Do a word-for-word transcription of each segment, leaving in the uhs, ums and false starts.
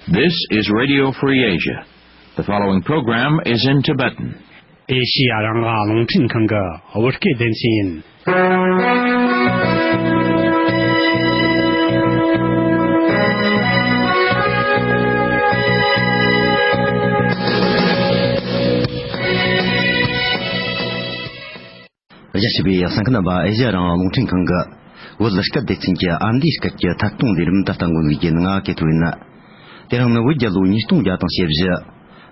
This is Radio Free Asia. The following program is in Tibetan. ཨེ་ཤི་ཡ་རང་དབང་རླུང་འཕྲིན་ཁང་གི་བོད་སྐད་སྡེ་ཚན་ཡིན། རྒྱ་ཆེ་བའི་གསན་མཁན་རྣམ་པ། ཨེ་ཤི་ཡ་རང་དབང་རླུང་འཕྲིན་ཁང་གི་བོད་སྐད་སྡེ་ཚན་གྱི་ཨ་མདོའི་སྐད་ཀྱི་ཐད་གཏོང་ལས་རིམ་ད་ལྟ་འགོ་འཛུགས་རྒྱུ་ཡིན། ང་གི་ཐོ་ཡིན། དེ་རིང་ནི་བོད་རྒྱལ་ལོ་ཉིས་སྟོང་བརྒྱ་དང་བཞི་བཅུ།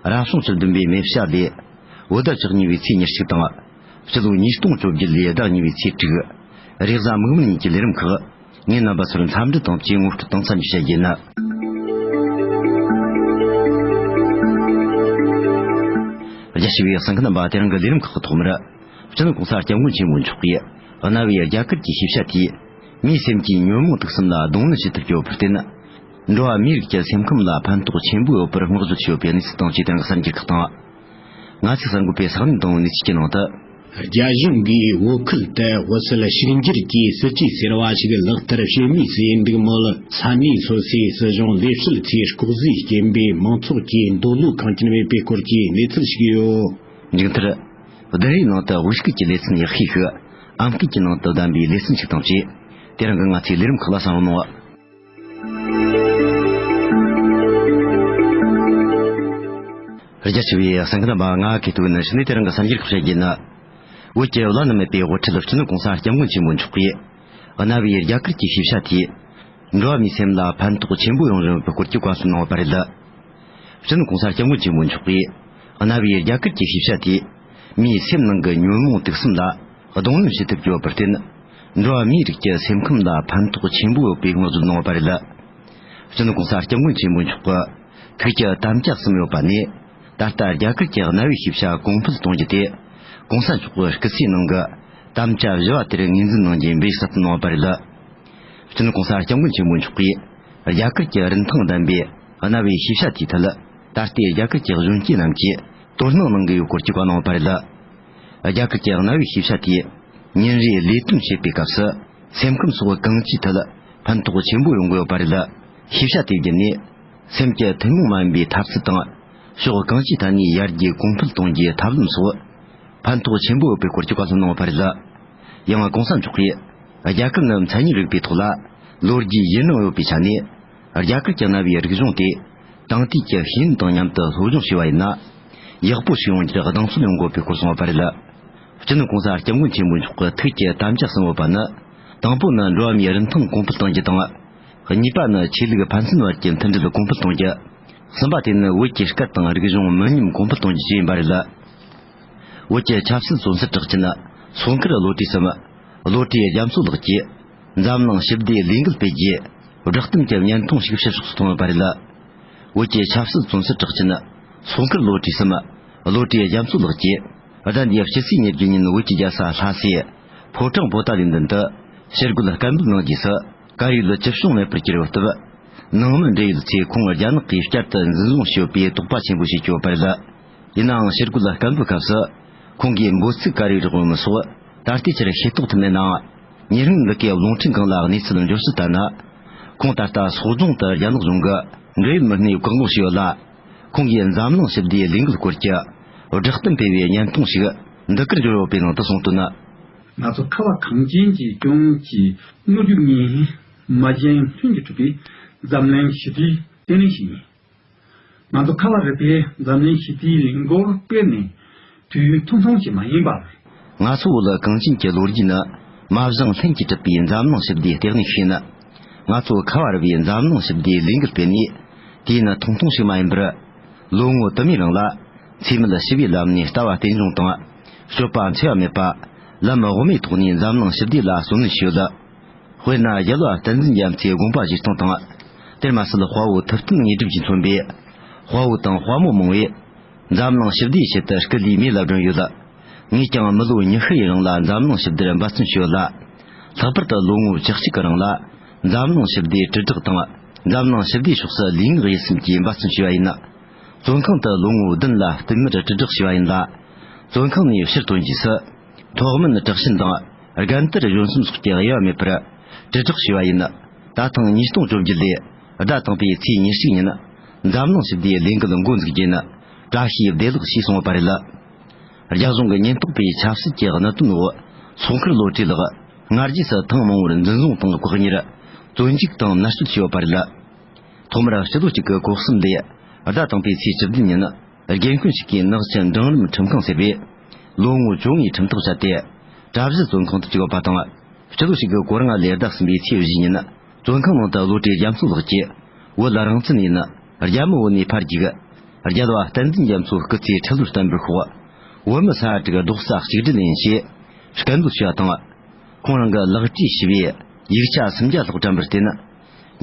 རབ་བྱུང་བཅུ་བདུན་པའི་མེ་བྱ་ལོའི་བོད་ཟླ་བཅུ་གཉིས་པའི་ཚེས་ཉེར་གཅིག་དང་། སྤྱི་ལོ་ཉིས་སྟོང་བཅོ་བརྒྱད་ལོའི་ཟླ་གཉིས་པའི་ཚེས་དྲུག་རེས་གཟའ་མིག་དམར་ཉིན་གྱི་ལས་རིམ་ཁག་ངས་རྣམ་པ་ཚོར་འཚམས་འདྲི་དང་བཅས་ངོ་སྤྲོད་དང་གསན་རྒྱུ་བྱ་རྒྱུ་ཡིན། རྒྱ་ཆེ་བའི་གསན་མཁན་རྣམ་པ། དེ་རིང་གི་ལས་རིམ་ཁག་གི་ཐོག་མར། སྤྱི་ནོར་༸གོང་ས་༸སྐྱབས་མགོན་ཆེན་པོ་མཆོག་གིས་གནའ་བོའི་རྒྱ་གར་གྱི་ཤེས་བྱ་དེས་མིའི་སེམས་ཀྱི་ཉོན་མོངས་དུག་གསུམ་ལ་གདོང་ལེན་བྱེད་ཐུབ་ཀྱི་ཡོད་པར་བརྟེན། འགྲོ་བ་མིའི་རིགས་ཀྱི་སེམས་ཁམས་ལ་ཕན་ཐོགས་ཆེན་པོ་ཡོད་པར་བསྔགས་བརྗོད་བྱས་ཡོད་པའི་གནས་ཚུལ་དང་བཅས་དེ་རིང་གི་གསར་འགྱུར་ཁག་དང་། ང་ཚོས་གསར་འགོད་པས་གསར་ལམ་བཏང་བའི་གནས་ཚུལ་གྱི་ནང་དུ། རྒྱ་གཞུང་གིས་བོད་ཁུལ་དུ་བོད་སྲིད་ཕྱི་འགྱུར་གྱི་སྲིད་ཇུས་ཟེར་བ་ཞིག་ལག་བསྟར་བྱེད་མུས་སུ་ཡིན་འདུག་མོད། ས་གནས་སོ་སོའི་སྲིད་གཞུང་ལས་བྱེད་ཚོས་ལྐོག་ཟའི་རྐྱེན་པས་མང་ཚོགས་ཀྱི་འདོད་བློ་ཁེངས་རྐྱེན་མེད་པའི་སྐོར་གྱི་གནས་ཚུལ་ཞིག་ཡོད། མཇུག་མཐར། བདུན་རེའི་ནང་དུ་དབུས་སྐད་ཀྱི་ལེ་ཚན་ཡག་ཤོས་ཤིག་ཨམ་སྐད་ཀྱི་ནང་དུ་བདམས་པའི་ལེ་ཚན་ཞིག་དང་བཅས། དེ་རིང་གི་ང་ཚོའི་ལས་རིམ་ཁག་ལ་གསན་རོགས་གནང་། རྒྱ་ཆེ་བའི་གསན་མཁན་རྣམ་པ། ང་གི་ཐོ་ནི་ཕྱི་ནས་དེ་རིང་གི་གསར་འགྱུར་ཁག་བཤད་རྒྱུ་ཡིན། བོད་ཀྱི་བླ་ན་མེད་པའི་དབུ་ཁྲིད་སྤྱི་ནོར་༸གོང་ས་༸སྐྱབས་མགོན་ཆེན་པོ་མཆོག་གིས་གནའ་བོའི་རྒྱ་གར་གྱི་ཤེས་བྱ་དེས་འགྲོ་བ་མིའི་སེམས་ལ་ཕན་ཐོགས་ཆེན་པོ་ཡོང་བཞིན་ཡོད་པའི་སྐོར་གྱི་བཀའ་སློབ་གནང་བ་རེད། སྤྱི་ནོར་༸གོང་ས་༸སྐྱབས་མགོན་ཆེན་པོ་མཆོག་གིས་གནའ་བོའི་རྒྱ་གར་གྱི་ཤེས་བྱ་དེས་མིའི་སེམས་ནང་གི་ཉོན་མོངས་དུག་གསུམ་ལ་གདོང་ལེན་བྱེད་ཐུབ་ཀྱི་ཡོད་པར་བརྟེན། འགྲོ་བ་མིའི་རིགས་ཀྱི་སེམས་ཁམས་ལ་ཕན་ཐོགས་ཆེན་པོ་ཡོད་པའི་བསྔགས་བརྗོད་གནང་བ་རེད། སྤྱི་ནོར་༸གོང་ས་༸སྐྱབས་མགོན་ཆེན་པོ་མཆོག་གི་ཐུགས་ཀྱི་དམ་བཅའ་གསུམ་ཡོད་པ་ནས། ད་ལྟ་རྒྱ་གར་གྱི་གནའ་བོའི་ཤེས་བྱ་གོང་འཕེལ་གཏོང་རྒྱུ་དེ་༸གོང་ས་མཆོག་གི་སྐུ་ཚེའི་ནང་གི་དམ་བཅའ་བཞི་བ་དེར་ངོས་འཛིན་གནང་རྒྱུ་ཡིན་པའི་གསལ་སྟོན་གནང་བ་རེད། སྤྱི་ནོར་༸གོང་ས་༸སྐྱབས་མགོན་ཆེན་པོ་མཆོག་གིས་རྒྱ་གར་གྱི་རིན་ཐང་ལྡན་པའི་གནའ་བོའི་ཤེས་བྱ་དེའི་ཐད། ད་ལྟའི་རྒྱ་གར་གྱི་གཞོན་སྐྱེས་རྣམས་ཀྱིས་དོ་སྣང་གནང་གི་ཡོད་སྐོར་གྱི་བཀའ་གནང་བ་རེད། རྒྱ་གར་གྱི་གནའ་བོའི་ཤེས་བྱ་དེས་ཉིན་རེའི་ལས་དོན་བྱེད་པའི་སྐབས་སུ་སེམས་ཁམས་སོགས་གང་ཅིའི་ཐད་ཕན་ཐོགས་ཆེན་པོ་ཡོང་གི་ཡོད་པ་རེད། ཤེས་བྱ་དེའི་བརྒྱུད་ནས་སེམས་ཀྱི་ཐུན་མོང་མ་ཡིན་པའི་འཐབ་རྩོད་དང་། ཕྱོགས་གང་ཅིའི་ཐད་ནས་ཡར་རྒྱས་གོང་འཕེལ་གཏོང་རྒྱུའི་ཐབས་ལམ་སོགས་ཕན་ཐོགས་ཆེན་པོ་ཡོད་པའི་སྐོར་གྱི་བཀའ་སློབ་གནང་བ་རེད། ཡང་༸གོང་ས་མཆོག་གིས་རྒྱ་གར་ནི་མཚན་ཉིད་རིག་པའི་ཐོག་ལ་ལོ་རྒྱུས་ཡུན་རིང་ཡོད་པའི་ཆ་ནས། རྒྱ་གར་གྱི་གནའ་བོའི་རིག་གཞུང་དེ་དེང་དུས་ཀྱི་ཤེས་ཡོན་དང་མཉམ་དུ་སློབ་སྦྱོང་བྱས་པ་ཡིན་ན། ཡག་པོ་ཞིག་ཡོང་རྒྱུར་གདེང་ཚོད་ཡོང་དགོས་པའི་སྐོར་གསུངས་པ་རེད། སྤྱི་ནོར་༸གོང་ས་༸སྐྱབས་མགོན་ཆེན་པོ་མཆོག་གི་ཐུགས་ཀྱི་དམ་བཅའ་གསུམ་ཡོད་པ་ནི། དང་པོ་ནི་འགྲོ་བ་མིའི་རིན་ཐང་གོང་འཕེལ་གཏོང་རྒྱུ་དང་། གཉིས་པ་ནི་ཆོས་ལུགས་ཕན་ཚུན་བར་གྱི་མཐུན་སྒྲིལ་གོང་འཕེལ་གཏོང་རྒྱུ། གསུམ་པ་དེ་ནི་བོད་ཀྱི་སྐད་དང་རིག་གཞུང་མི་ཉམས་གོང་འཕེལ་གཏོང་རྒྱུ་བཅས་ཡིན་པ་རེད། བོད་ཀྱི་ཆབ་སྲིད་བཙོན་ཟུར་གྲགས་ཅན་སོག་མཁར་བློ་གྲོས་སམ། བློ་གྲོས་རྒྱ་མཚོ་ལགས་ཀྱིས་འཛམ་གླིང་ཞི་བདེའི་ལས་འགུལ་སྤེལ་རྒྱུའི་བསྒྲགས་གཏམ་གྱི་བརྙན་ཐུང་ཞིག་ཕྱི་ཕྱོགས་སུ་ཐོན་ཡོད་པ་རེད། བོད་ཀྱི་ཆབ་སྲིད་བཙོན་ཟུར་གྲགས་ཅན་སོག་མཁར་བློ་གྲོས་སམ། བློ་གྲོས་རྒྱ་མཚོ་ལགས་ཀྱིས་ཟླ་འདིའི་ཕྱི་ཚེས་ཉེར་བརྒྱད་ཉིན་བོད་ཀྱི་རྒྱལ་ས་ལྷ་སའི་ཕོ་བྲང་པོ་ཏཱ་ལའི་མདུན་དུ་ཞི་རྒོལ་སྐད་འབོད་གནང་རྗེས་སུ། དཀར་ཡོལ་ཇི་བྱུང་མེད་པར་གྱུར་ཡོད་སྟབས། ནང་མི་འབྲེལ་ཡོད་ཚོས་ཁོང་རྒྱ་ནག་གིས་བསྐྱར་དུ་འཛིན་བཟུང་བྱས་ཡོད་པའི་དོགས་པ་ཆེན་པོ་བྱེད་ཀྱི་ཡོད་པ་རེད། ཡིན་ནའང་ཕྱིར་རྒོལ་སྐད་འབོད་སྐབས་སུ། ཁོང་གིས་འབོད་ཚིག་ག་རེ་རེ་འོང་མིན་སོགས་ད་ལྟའི་ཆར་ཤེས་རྟོགས་ཐུབ་མེད་ནའང་། ཉེ་རིང་འདི་གའི་རླུང་འཕྲིན་ཁང་ལ་གནས་ཚུལ་འབྱོར་ཚུལ་ལྟར་ན། ཁོང་ད་ལྟ་སོག་རྫོང་དུ་རྒྱ་ནག་གཞུང་གི་འབྲེལ་ཡོད་མི་སྣས་བཀག་འགོག་བྱས་ཡོད་ལ། ཁོང་གིས་འཛམ་གླིང་ཞི་བདེའི་ལས་འགུལ་སྐོར་གྱི་བསྒྲགས་གཏམ་སྤེལ་བའི་བརྙན་ཐུང་ཞིག་འདི་གར་འབྱོར་ཡོད་པའི་ནང་དུ་གསུངས་དོན། ང་ཚོ་ཁ་བ་གངས་ཅན་གྱི་ལྗོངས་ཀྱི་སྔོ་རྒྱུ་གཉིས། མ་གཞི་ལྷུན་གྱིས་གྲུབ་པའི་འཛམ་གླིང་ཞི་བདེའི་བརྟན་ལྷིང་ཞིག་ཡིན། ང་ཚོ་ཁ་བ་རི་པའི་འཛམ་གླིང་ཞི་བདེའི་ལས་འགུལ་སྤེལ་ནས་དུས་ཡུན་ཐུང་ཐུང་ཞིག་མ་ཡིན་པར། ང་ཚོ་བོད་གངས་ཅན་གྱི་ལོ་རྒྱུས་ནི་མ་གཞི་ལྷུན་གྱིས་གྲུབ་པའི་འཛམ་གླིང་ཞི་བདེའི་ལྟེ་གནས་ཤིག་ཡིན། ང་ཚོ་ཁ་བ་རི་པའི་འཛམ་གླིང་ཞི་བདེའི་ལས་འགུལ་སྤེལ་ནས་དུས་ཡུན་ཐུང་ཐུང་ཞིག་མ་ཡིན་པར། ལོ་ངོ་དུ་མའི་རིང་ལ་འཚེ་མེད་ཞི་བའི་ལམ་ནས་ལྟ་བ་རྟེན་འབྱུང་དང་། སྤྱོད་པ་འཚེ་བ་མེད་པ། ལམ་དབུ་མའི་ཐོག་ནས་འཛམ་གླིང་ཞི་བདེ་ལ་བརྩོན་ལེན་བྱས་ཡོད། དཔེར་ན། རྒྱལ་བ་བསྟན་འཛིན་རྒྱ་མཚོའི་དགོངས་པ་གཞིར་བཟུང་དང་། དེར་མ་ཟད་དཔའ་བོ་ཐུབ་བསྟན་དངོས་གྲུབ་ཀྱིས་མཚོན་པའི་དཔའ་བོ་དང་དཔའ་མོ་མང་བོས་འཛམ་གླིང་ཞི་བདེའི་ཆེད་དུ་སྐུ་ལུས་མེ་ལ་སྦྲེལ་ཡོད། ངས་ཀྱང་མི་ལོ་ཉི་ཤུ་ཡི་རིང་ལ་འཛམ་གླིང་ཞི་བདེར་འབད་བརྩོན་བྱས་ཡོད་ལ། ལྷག་པར་དུ་ལོ་ངོ་བཅུ་གཅིག་གི་རིང་ལ་འཛམ་གླིང་ཞི་བདེའི་དྲིལ་བསྒྲགས་དང་། འཛམ་གླིང་ཞི་བདེའི་ཕྱོགས་སུ་ལུས་ངག་ཡིད་གསུམ་གྱིས་འབད་བརྩོན་བྱས་པ་ཡིན། བཙོན་ཁང་དུ་ལོ་ངོ་བདུན་ལ་བསྟུད་མར་དྲིལ་བསྒྲགས་བྱས་པ་ཡིན་ལ། བཙོན་ཁང་ནས་ཕྱིར་ཐོན་རྗེས་སུ། མཐོ་དམན་དྲག་ཞན་དང་རྒན་དར་གཞོན་གསུམ་སོགས་ཀྱི་དབྱེ་བ་མེད་པར་དྲིལ་བསྒྲགས་བྱས་པ་ཡིན། ད་ཐེངས་ཉིས་སྟོང་བཅོ་བརྒྱད་ལོའི་ཟླ་དང་པོའི་ཚེས་ཉེར་གཅིག་ཉིན། འཛམ་གླིང་ཞི་བདེའི་ལས་འགུལ་འགོ་འཛུགས་རྒྱུ་ནི་བཀྲ་ཤིས་བདེ་ལེགས་ཞེས་གསུངས་པ་རེད། རྒྱ་གཞུང་གི་ཉེན་རྟོག་པས་ཆབ་སྲིད་ཀྱི་གནད་དོན་འོག་སོག་ཁུལ་བློ་གྲོས་ལགས་སྔ་རྗེས་སུ་ཐེངས་མང་པོར་འཛིན་བཟུང་དང་བཀག་ཉར། བཙོན་འཇུག་དང་མནར་གཅོད་བྱས་ཡོད་པ་རེད། ཐོག་མར་སྤྱི་ལོ་གཅིག་དགུ་གོ་གསུམ་ལོའི་ཟླ་དང་པོའི་ཚེས་བཅུ་བདུན་ཉིན། རྒན་རྒོན་ཞིག་གིས་ནག་ཆུ་འབྲིང་རིམ་ཁྲིམས་ཁང་ཟེར་བའི་ལོ་ངོ་བཅོ་ལྔའི་ཁྲིམས་ཐག་བཅད་དེ། གྲྭ་བཞི་བཙོན་ཁང་དུ་བཅུག་ཡོད་པ་དང་། སྤྱི་ལོ་གཅིག་དགུ་གོ་ལྔ་ལོའི་ཟླ་གསུམ་པའི་ཚེས་བཞི་ཉིན། བཙོན་ཁང་ནང་དུ་བློ་གྲོས་རྒྱ་མཚོ་ལགས་ཀྱིས་བོད་རང་བཙན་ཡིན། རྒྱ་མི་བོད་ནས་ཕར་རྒྱུགས། རྒྱལ་བ་བསྟན་འཛིན་རྒྱ་མཚོའི་སྐུ་ཚེ་ཁྲི་ལོར་བརྟན་པར་ཤོག་བོད་མི་ས་ཡ་དྲུག་རྡོག་རྩ་གཅིག་སྒྲིལ་ཡིན་ཞེས་སྐད་འབོད་ཞུས་པ་དང་། ཁོང་རང་གི་ལག་བྲིས་ཞེས་པའི་ཡིག་ཆ་སུམ་བརྒྱ་ལྷག་བཀྲམ་པར་བརྟེན།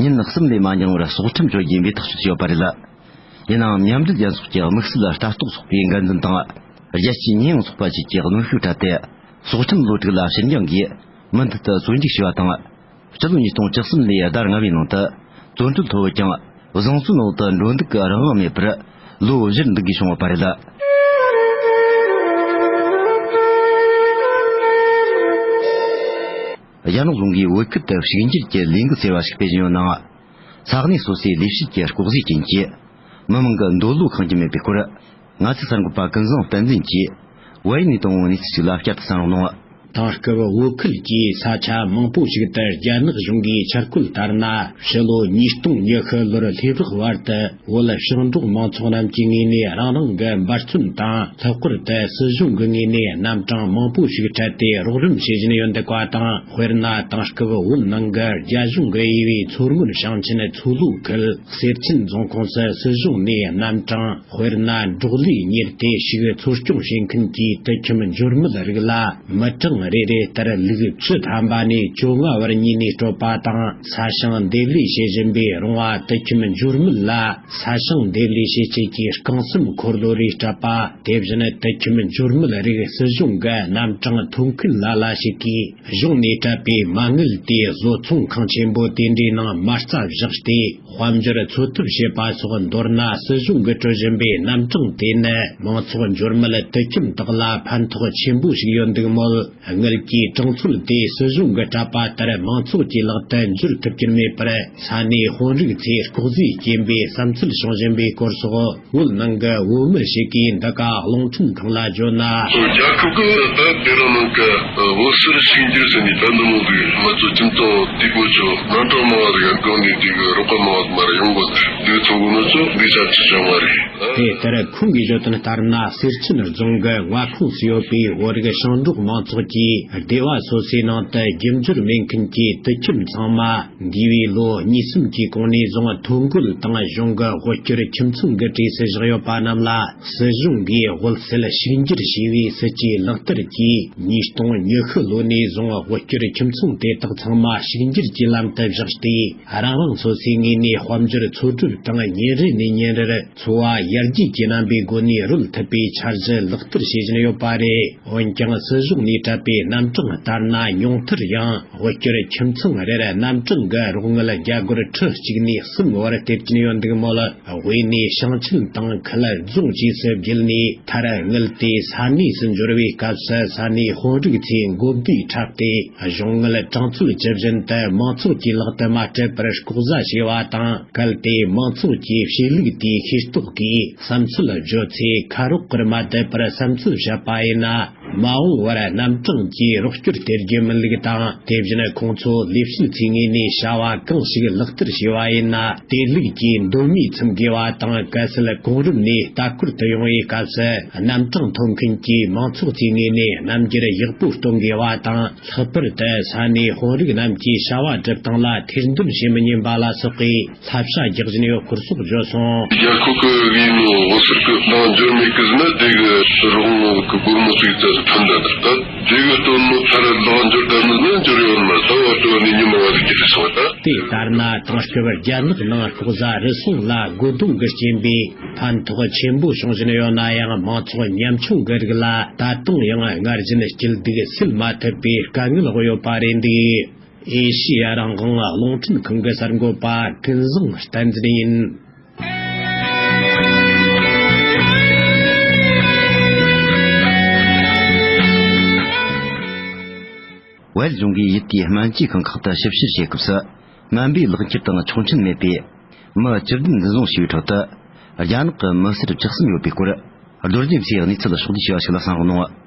ཉིན་གསུམ་ལས་མ་འགྱངས་པར་སྲོག་ཁྲིམས་གཅོད་རྒྱུ་ཡིན་པའི་ཐག་གཅོད་བྱས་ཡོད་པ་རེད། ཡིན་ནའང་མཉམ་འབྲེལ་རྒྱལ་ཚོགས་ཀྱི་དམིགས་བསལ་ལྟ་རྟོག་ཚོགས་པའི་འགན་འཛིན་དང་། རྒྱལ་སྤྱིའི་ཉེས་ཡངས་ཚོགས་པ་བཅས་ཀྱི་གནོན་ཤུགས་སྤྲད་དེ། སྲོག་ཁྲིམས་བློ་དྲུག་ལ་ཕྱིར་འགྱངས་ཀྱིས་མུ་མཐུད་དུ་བཙོན་འཇུག་བྱས་པ་དང་། སྤྱི་ལོ་ཉིས་སྟོང་བཅུ་གསུམ་ལོའི་ཟླ་ལྔ་བའི་ནང་དུ་བཙོན་གྲོལ་ཐོབ་ཀྱང་བཟང་བཙོན་འོག་ཏུ་འགྲོ་འདུག་གི་རང་དབང་མེད་པར་ལོ་བཞིར་འདུག་དགོས་བྱུང་བ་རེད། རྒྱ་ནག་གཞུང་གིས་བོད་ཁུལ་དུ་ཕྱུག་འགྱུར་གྱི་ལས་འགུལ་ཟེར་བ་ཞིག་སྤེལ་བཞིན་ཡོད་ནའང་། ས་གནས་སོ་སོའི་ལས་བྱེད་ཀྱི་ལྐོག་ཟས་རྐྱེན་གྱིས་མི་མང་གི་འདོད་བློ་ཁེངས་ཀྱི་མེད་པའི་སྐོར། ང་ཚོའི་གསར་འགོད་པ་ཀུན་བཟང་བསྟན་འཛིན་གྱིས་བལ་ཡུལ་ནས་བཏང་བའི་གནས་ཚུལ་ཞིག་ལ་བསྐྱར་དུ་གསན་རོགས་གནང་། དེང་སྐབས་བོད་ཁུལ་གྱི་ས་ཆ་མང་པོ་ཞིག་ཏུ་རྒྱ་ནག་གཞུང་གིས་འཆར་བཀོད་ལྟར་ན། ཕྱི་ལོ་ཉིས་སྟོང་ཉི་ཤུ་ལོར་སླེབས་རག་བར་དུ་བོད་ཞིང་འབྲོག་མང་ཚོགས་རྣམས་ཀྱི་ངོས་ནས་རང་རང་གི་འབད་བརྩོན་དང་། ལྷག་པར་དུ་སྲིད་གཞུང་གི་ངོས་ནས་རྣམ་གྲངས་མང་པོ་ཞིག་སྤྲད་དེ་རོགས་རམ་བྱེད་བཞིན་ཡོད་འདུག་པ་དང་། དཔེར་ན། དེང་སྐབས་བོད་ནང་གི་རྒྱ་གཞུང་གིས་དབྱེ་བའི་མཚོ་སྔོན་ཞིང་ཆེན་མཚོ་ལྷོ་ཁུལ་གསེར་ཆེན་རྫོང་ཁོངས་སུ་སྲིད་གཞུང་ནས་རྣམ་གྲངས། དཔེར་ན། འབྲོག་ལས་གཉེར་ཏེ་ཕྱུགས་འཚོ་སྐྱོང་བྱེད་མཁན་གྱི་དུད་ཁྱིམ་འབྱོར་མེད་རིགས་ལ་མི་གྲངས་རེ་རེ་ལྟར་ལུག་བཅུ་ཐམ་པ་ནས་བཅོ་ལྔ་བར་ཉོས་ནས་སྤྲོད་པ་དང་། ས་ཞིང་འདེབས་ལས་བྱེད་བཞིན་པའི་རོང་བ་དུད་ཁྱིམ་འབྱོར་མེད་ལ། ས་ཞིང་འདེབས་ལས་བྱེད་ཆེད་ཀྱི་རྐང་སེམས་འཁོར་ལོ་རེ་སྤྲད་པ། དེ་བཞིན་དུད་ཁྱིམ་འབྱོར་མེད་རིགས་སྲིད་གཞུང་གི་རྣམ་གྲངས་ཐོ་འཁོད་ལ་ལ་ཞིག་གིས་གཞུང་ནས་སྤྲད་པའི་མ་དངུལ་དེ་བཟོ་ཚོང་ཁང་ཆེན་པོ་དེ་འདྲའི་ནང་མ་རྩ་བཞག་སྟེ། དཔལ་འབྱོར་འཚོ་ཐབས་བྱེད་པ་སོགས། མདོར་ན་སྲིད་གཞུང་གིས་སྤྲོད་བཞིན་པའི་རྣམ་གྲངས་དེ་ནི་མང་ཚོགས་འབྱོར་མེད་དུད་ཁྱིམ་དག་ལ་ཕན་ཐོགས་ཆེན་པོ་ཞིག་ཡོད་འདུག་མོད། དངུལ་གྱི་གྲངས་ཚོད་དེ་སྲིད་གཞུང་གིས་སྤྲད་པ་ལྟར་མང་ཚོགས་ཀྱི་ལག་ཏུ་འབྱོར་ཐུབ་ཀྱི་མེད་པར། ས་གནས་དཔོན་རིགས་ཚོས་ལྐོག་ཟས་སྐྱེན་པའི་བསམ་ཚུལ་བྱུང་བཞིན་པའི་སྐོར་སོགས། བོད་ནང་གི་བོད་མི་ཞིག་གིས་འདི་ག་རླུང་འཕྲིན་ཁང་ལ་བརྗོད་ན། རྒྱལ་ཁབ་ཀྱིས་ད་དེ་རིང་ནང་གི་བོད་སར་ཕྱུག་འགྱུར་ཟེར་ནས་ད་འདི་མོ་གི་ང་ཚོ་ཁྱིམ་ཚང་དེ་གོ་ཆོ་རྣམ་གྲངས་མང་བ་ཟིག་སྒང་ནས་དེ་གི་རོགས་པ་མང་བ་མར་ཡོང་དགོས་ཏེ་འདི་ཚོ་གོ་ནོ་ཚོ་འདི་ཆ་ཆི་བྱུང་བ་རེད། དེ་ལྟར་ཁོང་གིས་བརྗོད་དོན་ལྟར་ན། གསེར་ཆེན་རྫོང་གི་མངའ་ཁོངས་སུ་ཡོད་པའི་བོད་རིགས་ཞིང་འབྲོག་མང་ཚོགས་ཀྱི་སྡེ་བ་སོ་སོའི་ནང་དུ་རྒྱུ་འབྱོར་མེད་མཁན་གྱི་དུད་ཁྱིམ་ཚང་མ། འདས་པའི་ལོ་གཉིས་གསུམ་གྱི་གོང་ནས་བཟུང་ཐོ་འགོད་དང་གཞུང་གི་དབུལ་སྐྱོར་ཁྱིམ་ཚང་གི་གྲས་སུ་བཞག་ཡོད་པ་རྣམས་ལ། སྲིད་གཞུང་གིས་དབུལ་སེལ་ཕྱུག་འགྱུར་བྱས་པའི་སྲིད་ཇུས་ལག་བསྟར་གྱིས། ཉིས་སྟོང་ཉི་ཤུ་ལོ་ནས་བཟུང་དབུལ་སྐྱོར་ཁྱིམ་ཚང་དེ་དག་ཚང་མ་ཕྱུག་འགྱུར་གྱི་ལམ་དུ་བཞག་སྟེ། རང་རང་སོ་སོའི་ངོས་ནས་དཔལ་འབྱོར་འཚོ་སྒྲུབ་དང་། ཉིན་རེ་ནས་ཉིན་རེར་འཚོ་བ་ཡར་རྒྱས་ཀྱི་རྣམ་པའི་སྒོ་ནས་རོལ་ཐུབ་པའི་འཆར་གཞི་ལག་བསྟར་བྱེད་བཞིན་ཡོད་པ་རེད། འོན་ཀྱང་སྲིད་གཞུང་ནས་སྤྲད་པའི་རྣམ་གྲངས་ལྟར་ན། ཉུང་མཐར་ཡང་དབུལ་སྐྱོར་ཁྱིམ་ཚང་རེར་རྣམ་གྲངས་ཀྱི་རོགས་དངུལ་རྒྱ་སྒོར་ཁྲི་གཅིག་ནས་གསུམ་བར་སྟེར་གྱིན་ཡོད་འདུག་མོད། དབུས་ནས་ཞིང་ཆེན་དང་ཁུལ་རྫོང་བཅས་སུ་བརྒྱུད་ནས་མཐར་དངུལ་དེ་ས་གནས་སུ་འབྱོར་བའི་སྐབས་སུ། ས་གནས་དཔོན་རིགས་ཚོས་མགོ་བསྡུས་འཁྲབ་སྟེ། གཞུང་དངུལ་གྲངས་ཚད་ཇི་བཞིན་དུ་མང་ཚོགས་ཀྱི་ལག་ཏུ་མ་སྤྲད་པར་ལྐོག་ཟ་བྱས་པ་དང་། གལ་ཏེ་མང་ཚོགས་ཀྱིས་བཤད་ལུགས་དེའི་ཤེས་རྟོགས་ཀྱིས་བསམ་ཚུལ་བརྗོད་ཚེ། ཁ་རོག་གེར་མ་བསྡད་པར་བསམ་ཚུལ་བཤད་པ་ཡིན་ན། མ་འོངས་པར་རྣམ་གྲངས་ཀྱིས་རོགས་སྐྱོར་སྟེར་རྒྱུ་མིན་ལུགས་དང་། དེ་བཞིན་ཁོང་ཚོ་ལས་བྱེད་ཚོའི་ངོས་ནས་བྱ་བ་གང་ཞིག་ལག་བསྟར་བྱས་པ་ཡིན་ན། དེ་ལུགས་ཀྱིས་འདོད་མོས་ཚིམ་དགོས་པ་དང་། གལ་སྲིད་གོང་རིམ་ནས་ལྟ་སྐོར་དུ་ཡོང་བའི་སྐབས་སུ། རྣམ་གྲངས་ཐོབ་མཁན་གྱིས་མང་ཚོགས་ཚོའི་ངོས་ནས་རྣམ་འགྱུར་ཡག་པོ་སྟོན་དགོས་པ་དང་། ལྷག་པར་དུ་ས་གནས་དཔོན་རིགས་རྣམས་ཀྱིས་བྱ་བ་སྒྲུབ་སྟངས་ལ་ཐེར་འདོན་བྱེད་མི་ཉན་པ་ལ་སོགས་པའི་བསླབ་བྱ་རྒྱག་བཞིན་ཡོད་སྐོར་སོགས་བརྗོད་སོང་། རྒྱལ་ཁབ་ཀྱི་དབུས་ནང་འོད་ཟེར་གྱི་ནང་འབྱོར་མེད་ཀི་ཟིན་ན་དེ་གི་རོགས་ངོ་གི་སྒོར་མོ་ཚིག་ཙམ་ཕན་ད་ད་དེ་གི་སྟོན་མོ་ཚར་ལག་འབྱོར་ད་ནི་ནི་འབྱོར་ཡོད་ན་ད་བར་དུ་ནི་ཉི་མ་བ་ཟིག་གི་རེད་སོང་ད། དེ་ལྟར་ན་དེང་སྐབས་རྒྱ་ནག་ནང་ལྐོག་ཟ་རུལ་སུངས་ལ་རྒོལ་རྡུང་གི་རྐྱེན་པས་ཕན་ཐོགས་ཆེན་པོ་བྱུང་བཞིན་ཡོད་ན་ཡང་། མང་ཚོགས་ཉམ་ཆུང་གི་རིགས་ལ་ད་དུང་ཡང་སྔར་བཞིན་སྐྱིད་སྡུག་སེལ་མ་ཐུབ་པའི་དཀའ་ངལ་འོག་ཡོད་པ་རེད་འདུག་ཨེ་ཤེ་ཡ་རང་དབང་རླུང་འཕྲིན་ཁང་གི་གསར་འགོད་པ་ཀུན་བཟང་བསྟན་འཛིན་ཡིན། བལ་གཞུང་གིས་ཡུལ་དེའི་སྨན་བཅོས་ཁང་ཁག་ཏུ་ཞིབ་བཤེར་བྱེད་སྐབས་སུ། སྨན་པའི་ལག་འཁྱེར་དང་ཆོག་མཆན་མེད་པའི་ མི་བཅུ་བདུན་འཛིན་བཟུང་བྱས་པའི་ཁྲོད་དུ། རྒྱ་ནག་གི་མི་སེར་བཅུ་གསུམ་ཡོད་པའི་སྐོར། རྡོ་རྗེ་མཚོའི་གནས་ཚུལ་ཕྱོགས་བསྡུས་བྱས་པ་ཞིག་ལ་གསན་རོགས་གནང་།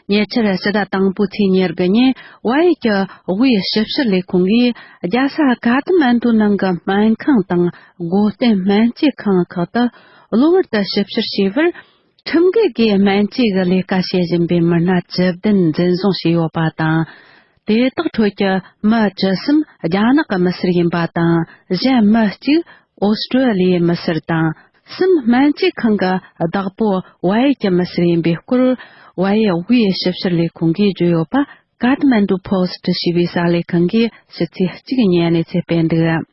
ཉེ་ཆར་ཕྱི་ཟླ་དང་པོའི་ཚེས་ཉེར་དགུ་ཉིན་བལ་ཡུལ་གྱི་དབུས་ཞིབ་བཤེར་ལས་ཁུངས་ཀྱིས་རྒྱལ་ས་ཀ་ཐ་མན་ཌུ་ནང་གི་སྨན་ཁང་དང་སྒོ་བསྟེན་སྨན་བཅོས་ཁང་ཁག་ཏུ་གློ་བུར་དུ་ཞིབ་བཤེར་བྱས་པར། ཁྲིམས་འགལ་གྱི་སྨན་བཅོས་ཀྱི་ལས་ཀ་བྱེད་བཞིན་པའི་མི་སྣ་བཅུ་བདུན་འཛིན་བཟུང་བྱས་ཡོད་པ་དང་། དེ་དག་ཁྲོད་ཀྱི་མི་བཅུ་གསུམ་རྒྱ་ནག་གི་མི་སེར་ཡིན་པ་དང་། གཞན་མི་གཅིག་ཨོ་སི་ཀྲོ་ལི་ཡའི་མི་སེར་དང་། གསུམ་སྨན་བཅོས་ཁང་གི་བདག་པོ་བལ་ཡུལ་གྱི་མི་སེར་ཡིན་པའི་སྐོར། བལ་ཡུལ་དབུས་ཞིབ་བཤེར་ལས་ཁུངས་ཀྱིས་བརྗོད་ཡོད་པ། ཀ་ཐ་མན་ཌུ་ཕོ་སི་ཊི་ཞེས་པའི་གསར་ལས་ཁང་གིས་ཕྱི་ཚེས་གཅིག་ཉིན་གནས་ཚུལ་སྤེལ་འདུག།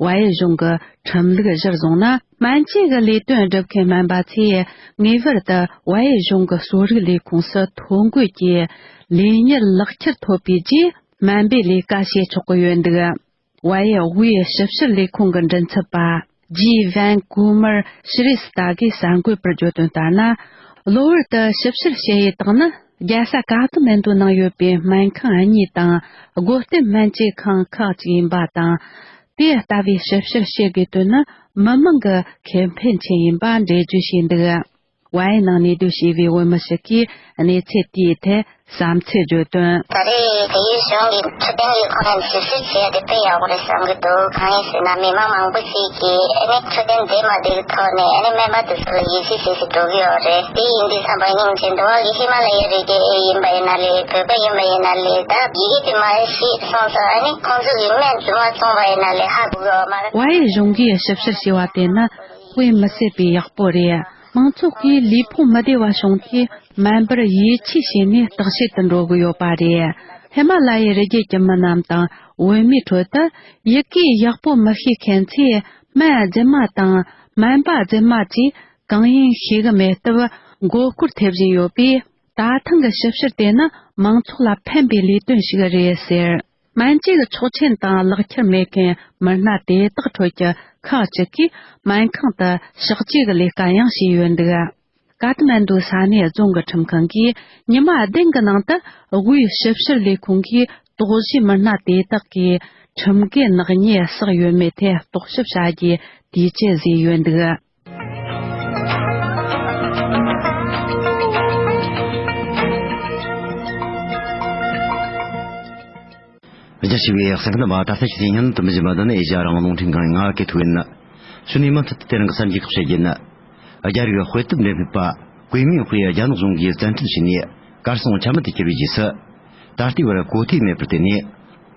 བལ་ཡུལ་གཞུང་གི་ཁྲིམས་ལུགས་གཞིར་བཟུང་ན། སྨན་བཅོས་ཀྱི་ལས་དོན་སྒྲུབ་མཁན་སྨན་པ་ཚོས་ངེས་པར་དུ་བལ་ཡུལ་གཞུང་གི་གསོ་རིག་ལས་ཁུངས་སུ་ཐོ་འགོད་ཀྱིས་ལས་གཉེར་ལག་ཁྱེར་ཐོབ་པའི་རྗེས། སྨན་པའི་ལས་ཀ་བྱེད་ཆོག་གི་ཡོད་འདུག། བལ་ཡུལ་དབུས་ཞིབ་བཤེར་ལས་ཁུངས་ཀྱི་མགྲིན་ཚབ་པ་ཇི་ཝན་ཀུ་མར་ཤི་རི་སི་ཏཱ་གིས་གསར་འགོད་པར་བརྗོད་དོན་ལྟར་ན། གློ་བུར་དུ་ཞིབ་བཤེར་བྱེད་ཡུལ་དག་ནི། རྒྱལ་ས་ཀ་ཐ་མན་ཌུ་ནང་ཡོད་པའི་སྨན་ཁང་གཉིས་དང་། སྒོ་བསྟེན་སྨན་བཅོས་ཁང་ཁག་ཅིག་ཡིན་པ་དང་། དེ་ལྟ་བུའི་ཞིབ་བཤེར་བྱེད་དགོས་དོན་ནི། མི་མང་གི་ཁེ་ཕན་ཆེད་ཡིན་པ་འགྲེལ་བརྗོད་བྱས་འདུག། བལ་ཡུལ་ནང་གནས་སྡོད་བྱས་པའི་བོད་མི་ཞིག་གིས་གནས་ཚུལ་དེའི་ཐད་བསམ་ཚུལ་བརྗོད་དོན། ད་རེས་དེ་ཡུལ་གཞུང་གི་འཕྲོད་བསྟེན་གྱི་ཁོངས་ནས་ཞིབ་བཤེར་བྱས་ཏེ་དཔེ་ཡག་པོ་རེད་བསམ་གྱི་འདུག། གང་ཡིན་ཟེར་ན་མི་མང་མང་པོ་ཞིག་གིས་ཨ་ནི་འཕྲོད་བསྟེན་བདེ་མ་བདེ་གི་ཐོག་ནས་ཨ་ནི་སྨན་པ་དེ་ཚོ་ལ་ཡིད་ཆེས་བྱེད་བཞིན་འགྲོ་གི་ཡོད་རེད། དེ་ཡིན་དུས་ཙམ་པ་སྙིང་རྗེ་འདུག་བ། གི་ཧི་མ་ལ་ཡའི་རི་རྒྱུད་ཡིན་པ་ཡིན་ན་ལས། བོད་པ་ཡིན་པ་ཡིན་ན་ལས། ད་ཡི་གེ་དེ་མ་ཤེས་སོང་ཙང་ཨ་ནི་ཁོང་ཚོ་གི་སྨན་རྫུན་མ་བཙོངས་པ་ཡིན་ན་ལས་ཧ་གོ་གི་ཡོད་མ་རེད། བལ་ཡུལ་གཞུང་གིས་ཞིབ་བཤེར་བྱས་པ་དེ་ནི་དཔེ་མི་སྲིད་པའི་ཡག་པོ་རེད། མང་ཚོགས་ཀྱིས་ལུས་ཕུང་མི་བདེ་བ་བྱུང་དུས་སྨན་པར་ཡིད་ཆེས་བྱས་ནས་བརྟག་དཔྱད་དུ་འགྲོ་གི་ཡོད་པ་རེད། ཧི་མ་ལ་ཡའི་རི་རྒྱུད་ཀྱི་མི་རྣམས་དང་བོད་མིའི་ཁྲོད་དུ་ཡི་གེ་ཡག་པོ་མི་ཤེས་མཁན་ཚོས་སྨན་རྫུན་མ་དང་སྨན་པ་རྫུན་མ་བཅས་གང་ཡིན་ཤེས་གི་མེད་སྟབས་མགོ་སྐོར་ཐེབས་བཞིན་ཡོད་པས། ད་ཐེངས་ཀྱི་ཞིབ་བཤེར་དེ་ནི་མང་ཚོགས་ལ་ཕན་པའི་ལས་དོན་ཞིག་རེད་ཟེར། སྨན་བཅོས་ཀྱི་ཆོག་མཆན་དང་ལག་ཁྱེར་མེད་མཁན་མི་སྣ་དེ་དག་ཁྲོད་ཀྱི་ཁག་ཅིག་གིས་སྨན་ཁང་དུ་གཤག་བཅོས་ཀྱི་ལས་ཀ་ཡང་བྱས་ཡོད་འདུག། ཀ་ཐ་མན་ཌུ་ས་གནས་རྫོང་གི་ཁྲིམས་ཁང་གིས་ཉི་མ་བདུན་གྱི་ནང་དུ་དབུས་ཞིབ་བཤེར་ལས་ཁུངས་ཀྱིས་དོགས་གཞིའི་མི་སྣ་དེ་དག་གིས་ཁྲིམས་འགལ་ནག་ཉེས་བསགས་ཡོད་མེད་ཐད་རྟོག་ཞིབ་བྱ་རྒྱུའི་དུས་ཚོད་བཟོས་ཡོད་འདུག། རྒྱ་ཆེ་བའི་གསན་མཁན་རྣམ་པ། ད་ལྟ་ཕྱི་ཚེས་ཉིན་དུ་མི་བཞིན་པ་འདི་ནི་ཨེ་ཤ་ཡ་རང་དབང་རླུང་འཕྲིན་ཁང་ཡིན། ང་སྐད་ཐུག་ཡིན། གཞུག་ནས་མུ་མཐུད་དུ་དེ་རིང་གི་གསར་འགྱུར་ཁག་བཤད་རྒྱུ་ཡིན། རྒྱ་རིགས་དཔེ་དེབ་འགྲེམས་སྤེལ་པ་གུས་མིང་དབུས་རྒྱ་ནག་གཞུང་གིས་བཙན་ཁྲིད་བྱས་ནས་གར་སོང་ཆ་མེད་དུ་གྱུར་བའི་རྗེས་སུ། ད་ལྟའི་བར་གོ་ཐོས་མེད་པར་བརྟེན་ནས།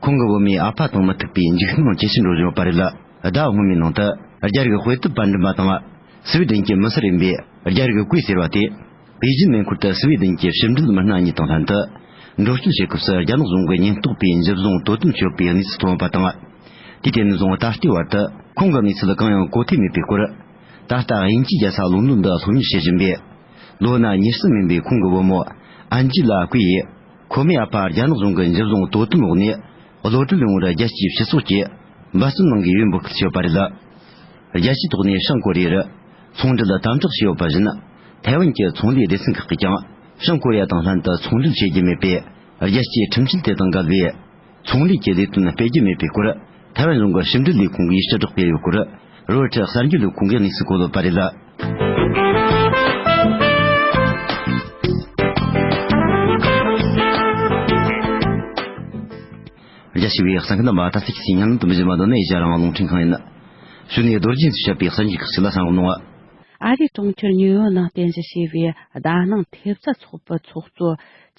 ཁོང་གི་བུ་མོས་ཨ་ཕ་དང་མི་ཐུག་པའི་འཇིགས་སྣང་ཇེ་ཆེར་འགྲོ་བཞིན་ཡོད་པ་རེད། ཟླ་སྔོན་མའི་ནང་དུ་རྒྱ་རིགས་དཔེ་དེབ་པར་འགྲེམས་པ་དང་། སི་ཝི་ཌེན་གྱི་མི་སེར་ཡིན་པའི་རྒྱ་རིགས་ཀུའེ་ཟེར་བ་དེ། པེ་ཅིན་མེ་འཁོར་དུ་སི་ཝི་ཌེན་གྱི་ཕྱི་འབྲེལ་མི་སྣ་གཉིས་དང་ལྷན་དུ། འགྲོ་སྐྱོད་བྱེད་སྐབས་སུ་རྒྱ་ནག་གཞུང་གི་ཉེན་རྟོག་པས་འཇུ་བཟུང་དོ་དམ་བྱས་ཡོད་པའི་གནས་ཚུལ་ཐོན་པ་དང་། དུས་དེ་ནས་བཟུང་ད་ལྟའི་བར་དུ་ཁོང་གི་གནས་ཚུལ་གང་ཡང་གོ་ཐོས་མེད་པའི་སྐོར། ད་ལྟ་དབྱིན་ཇིའི་རྒྱལ་ས་ལོན་ཌོན་དུ་སློབ་གཉེར་བྱེད་བཞིན་པའི། ལོ་ན་ཉེར་གསུམ་ཡིན་པའི་ཁོང་གི་བུ་མོ་ཨན་ཇི་ལ་ཀུའེ་ཡིས། ཁོ་མོའི་ཨ་ཕ་རྒྱ་ནག་གཞུང་གི་འཇུ་བཟུང་དོ་དམ་འོག་ནས། གློད་གྲོལ་ཡོང་བར་རྒྱལ་སྤྱིའི་སྤྱི་ཚོགས་ཀྱིས་འབད་བརྩོན་གནང་གི་ཡོད་འབོད་སྐུལ་བྱས་ཡོད་པ་རེད། རྒྱལ་སྤྱིའི་ཐོག་ནས་བྱང་ཀོ་རི་ཡར་ཚོང་འབྲེལ་དམ་དྲག་བྱས་ཡོད་པ་བཞིན། ཐའེ་ཝན་གྱི་ཚོང་ལས་སྡེ་ཚན་ཁག་གིས་ཀྱང་བྱང་ཀོ་རི་ཡ་དང་ལྷན་དུ་ཚོང་འབྲེལ་བྱེད་རྒྱུ་མེད་པའི་རྒྱལ་སྤྱིའི་ཁྲིམས་གཞི་དེ་དང་འགལ་བའི་ཚོང་ལས་ཀྱི་ལས་དོན་སྤེལ་རྒྱུ་མེད་པའི་སྐོར། ཐའེ་ཝན་གཞུང་གི་ཕྱི་འབྲེལ་ལས་ཁུངས་ཀྱིས་སྤྱི་བསྒྲགས་སྤེལ་ཡོད་སྐོར། རོའི་ཊར་གསར་འགྱུར་ལས་ཁུངས་ཀྱིས་གནས་ཚུལ་བཀོད་ཡོད་པ་རེད། རྒྱ་ཆེ་བའི་གསན་མཁན་རྣམ་པ། ད་ལྟ་ཁྱེད་ཚོས་ཉན་དུ་མི་བཞིན་པ་འདི་ནི་ཨེ་ཤ་ཡ་རང་དབང་རླུང་འཕྲིན་ཁང་ཡིན། གཞུག་ནས་རྡོ་རྗེས་བཤད་པའི་གསར་འགྱུར་ཁག་ཅིག་ལ་གསན་རོགས་གནང་། ཨ་རིའི་གྲོང་ཁྱེར་ཉིའུ་ཡོག་ནང་རྟེན་གཞི་བྱས་པའི་ཟླ་སྣང་ཐེབས་རྩ་ཚོགས་པའི་ཚོགས་གཙོ་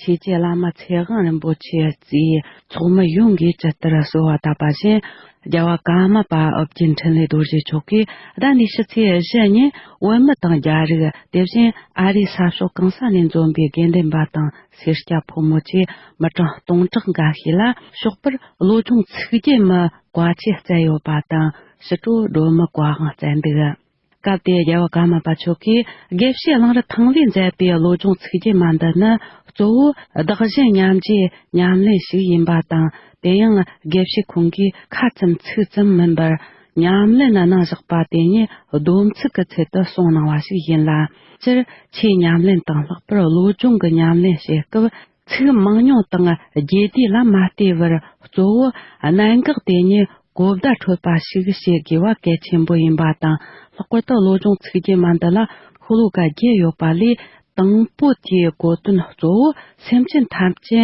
ཆོས་རྗེ་བླ་མ་ཚེ་དབང་རིན་པོ་ཆེ་གཙོས་ཚོགས་མི་ཡོངས་ཀྱིས་ཇི་ལྟར་གསོལ་བ་བཏབ་པ་བཞིན། རྒྱལ་བ་ཀརྨ་པ་ཨོ་རྒྱན་འཕྲིན་ལས་རྡོ་རྗེ་མཆོག་གིས་ཟླ་འདིའི་ཕྱི་ཚེས་བཞི་ཉིན་བོད་མི་དང་རྒྱ་རིགས། དེ་བཞིན་ཨ་རིའི་ས་ཕྱོགས་གང་ས་ནས་འཛོམས་པའི་དགེ་འདུན་པ་དང་སེར་སྐྱ་ཕོ་མོ་བཅས་མི་གྲངས་སྟོང་ཕྲག་འགའ་ཤས་ལ་ཞོགས་པར་བློ་སྦྱོང་ཚིག་བརྒྱད་མའི་བཀའ་ཆོས་སྩལ་ཡོད་པ་དང་། ཕྱི་དྲོ་སྒྲོལ་མའི་བཀའ་དབང་སྩལ་འདུག། སྐབས་དེར་རྒྱལ་བ་ཀརྨ་པ་མཆོག་གིས་དགེ་བཤེས་གླང་རི་ཐང་ལས་མཛད་པའི་བློ་སྦྱོང་ཚིག་བརྒྱད་མ་འདི་ནི་གཙོ་བོ་བདག་གཞན་མཉམ་བརྗེའི་ཉམས་ལེན་ཞིག་ཡིན་པ་དང་། དེ་ཡང་དགེ་བཤེས་ཁོང་གིས་ཁ་ཙམ་ཚིག་ཙམ་མིན་པར་ཉམས་ལེན་གནང་བཞག་པ་དེ་ཉིད་སྡོམ་ཚིག་གི་ཚུལ་དུ་གསུངས་གནང་བ་ཞིག་ཡིན་ལ། སྤྱིར་ཆོས་ཉམས་ལེན་དང་ལྷག་པར་བློ་སྦྱོང་གི་ཉམས་ལེན་བྱེད་སྐབས། ཚིག་མང་ཉུང་དང་རྒྱས་བསྡུས་ལ་མ་ལྟོས་པར། གཙོ་བོ་གནད་འགག་དེ་ཉིད་ གོ་བརྡ་འཕྲོད་པ་ཞིག་བྱེད་དགོས་པ་གལ་ཆེན་པོ་ཡིན་པ་དང་། ལྷག་པར་དུ་བློ་སྦྱོང་ཚིག་བརྒྱད་མ་འདི་ལ་ཤོ་ལོ་ཀ་བརྒྱད་ཡོད་པ་ལས། དང་པོ་དེའི་གོ་དོན་གཙོ་བོ་སེམས་ཅན་ཐམས་ཅད་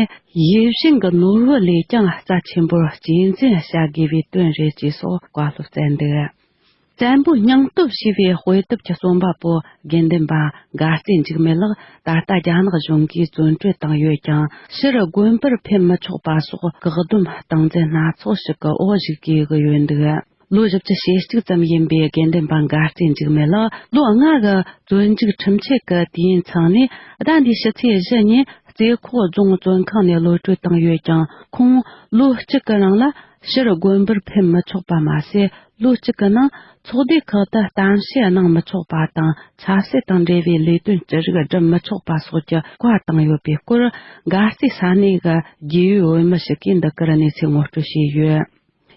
ཡིད་བཞིན་གྱི་ནོར་བུ་ལས་ཀྱང་རྩ་ཆེན་པོར་གཅེས་འཛིན་བྱ་དགོས་པའི་དོན་རེད་ཅེས་སོགས་བཀའ་སློབ་སྩལ་འདུག་བཙན་པོའི་སྙིང་སྟོབས་ཞེས་པའི་དཔེ་དེབ་ཀྱི་རྩོམ་པ་པོ་དགེ་འདུན་པ་མགར་རྩེ་འཇིགས་མེད་ལགས་ད་ལྟ་རྒྱ་ནག་གཞུང་གིས་བཙོན་གྲོལ་བཏང་ཡོད་ཀྱང་། ཕྱིར་དགོན་པར་ཕེབས་མི་ཆོག་པ་སོགས་བཀག་སྡོམ་སྟངས་འཛིན་སྣ་ཚོགས་ཤིག་གི་འོག་ཞུགས་དགོས་ཀྱི་ཡོད་འདུག་ལོ་བཞི་བཅུ་ཞེ་གཅིག་ཙམ་ཡིན་པའི་དགེ་འདུན་པ་མགར་རྩེ་འཇིགས་མེད་ལགས་ལོ་ལྔ་གི་བཙོན་འཇུག་ཁྲིམས་ཆད་ཀྱི་དུས་ཡུན་ཚང་ནས། ཟླ་འདིའི་ཕྱི་ཚེས་བཞི་ཉིན་རྩེ་ཁོག་རྫོང་བཙོན་ཁང་ནས་གློད་གྲོལ་བཏང་ཡོད་ཀྱང་། ཁོང་ལོ་གཅིག་གི་རིང་ལ་ཕྱིར་དགོན་པར་ཕེབས་མི་ཆོག་པ་མ་ཟད། ལོ་གཅིག་གི་ནང་ཚོགས་སྡེ་ཁག་ཏུ་གཏམ་བཤད་གནང་མི་ཆོག་པ་དང་། ཆབ་སྲིད་དང་འབྲེལ་བའི་ལས་དོན་ཅི་རིགས་སྒྲུབ་མི་ཆོག་པ་སོགས་ཀྱི་བཀའ་བཏང་ཡོད་པའི་སྐོར། མགར་རྩེ་ས་གནས་ཀྱི་རྒས་ཡོལ་བོད་མི་ཞིག་གིས་འདི་གར་གནས་ཚུལ་ངོ་སྤྲོད་བྱས་ཡོད།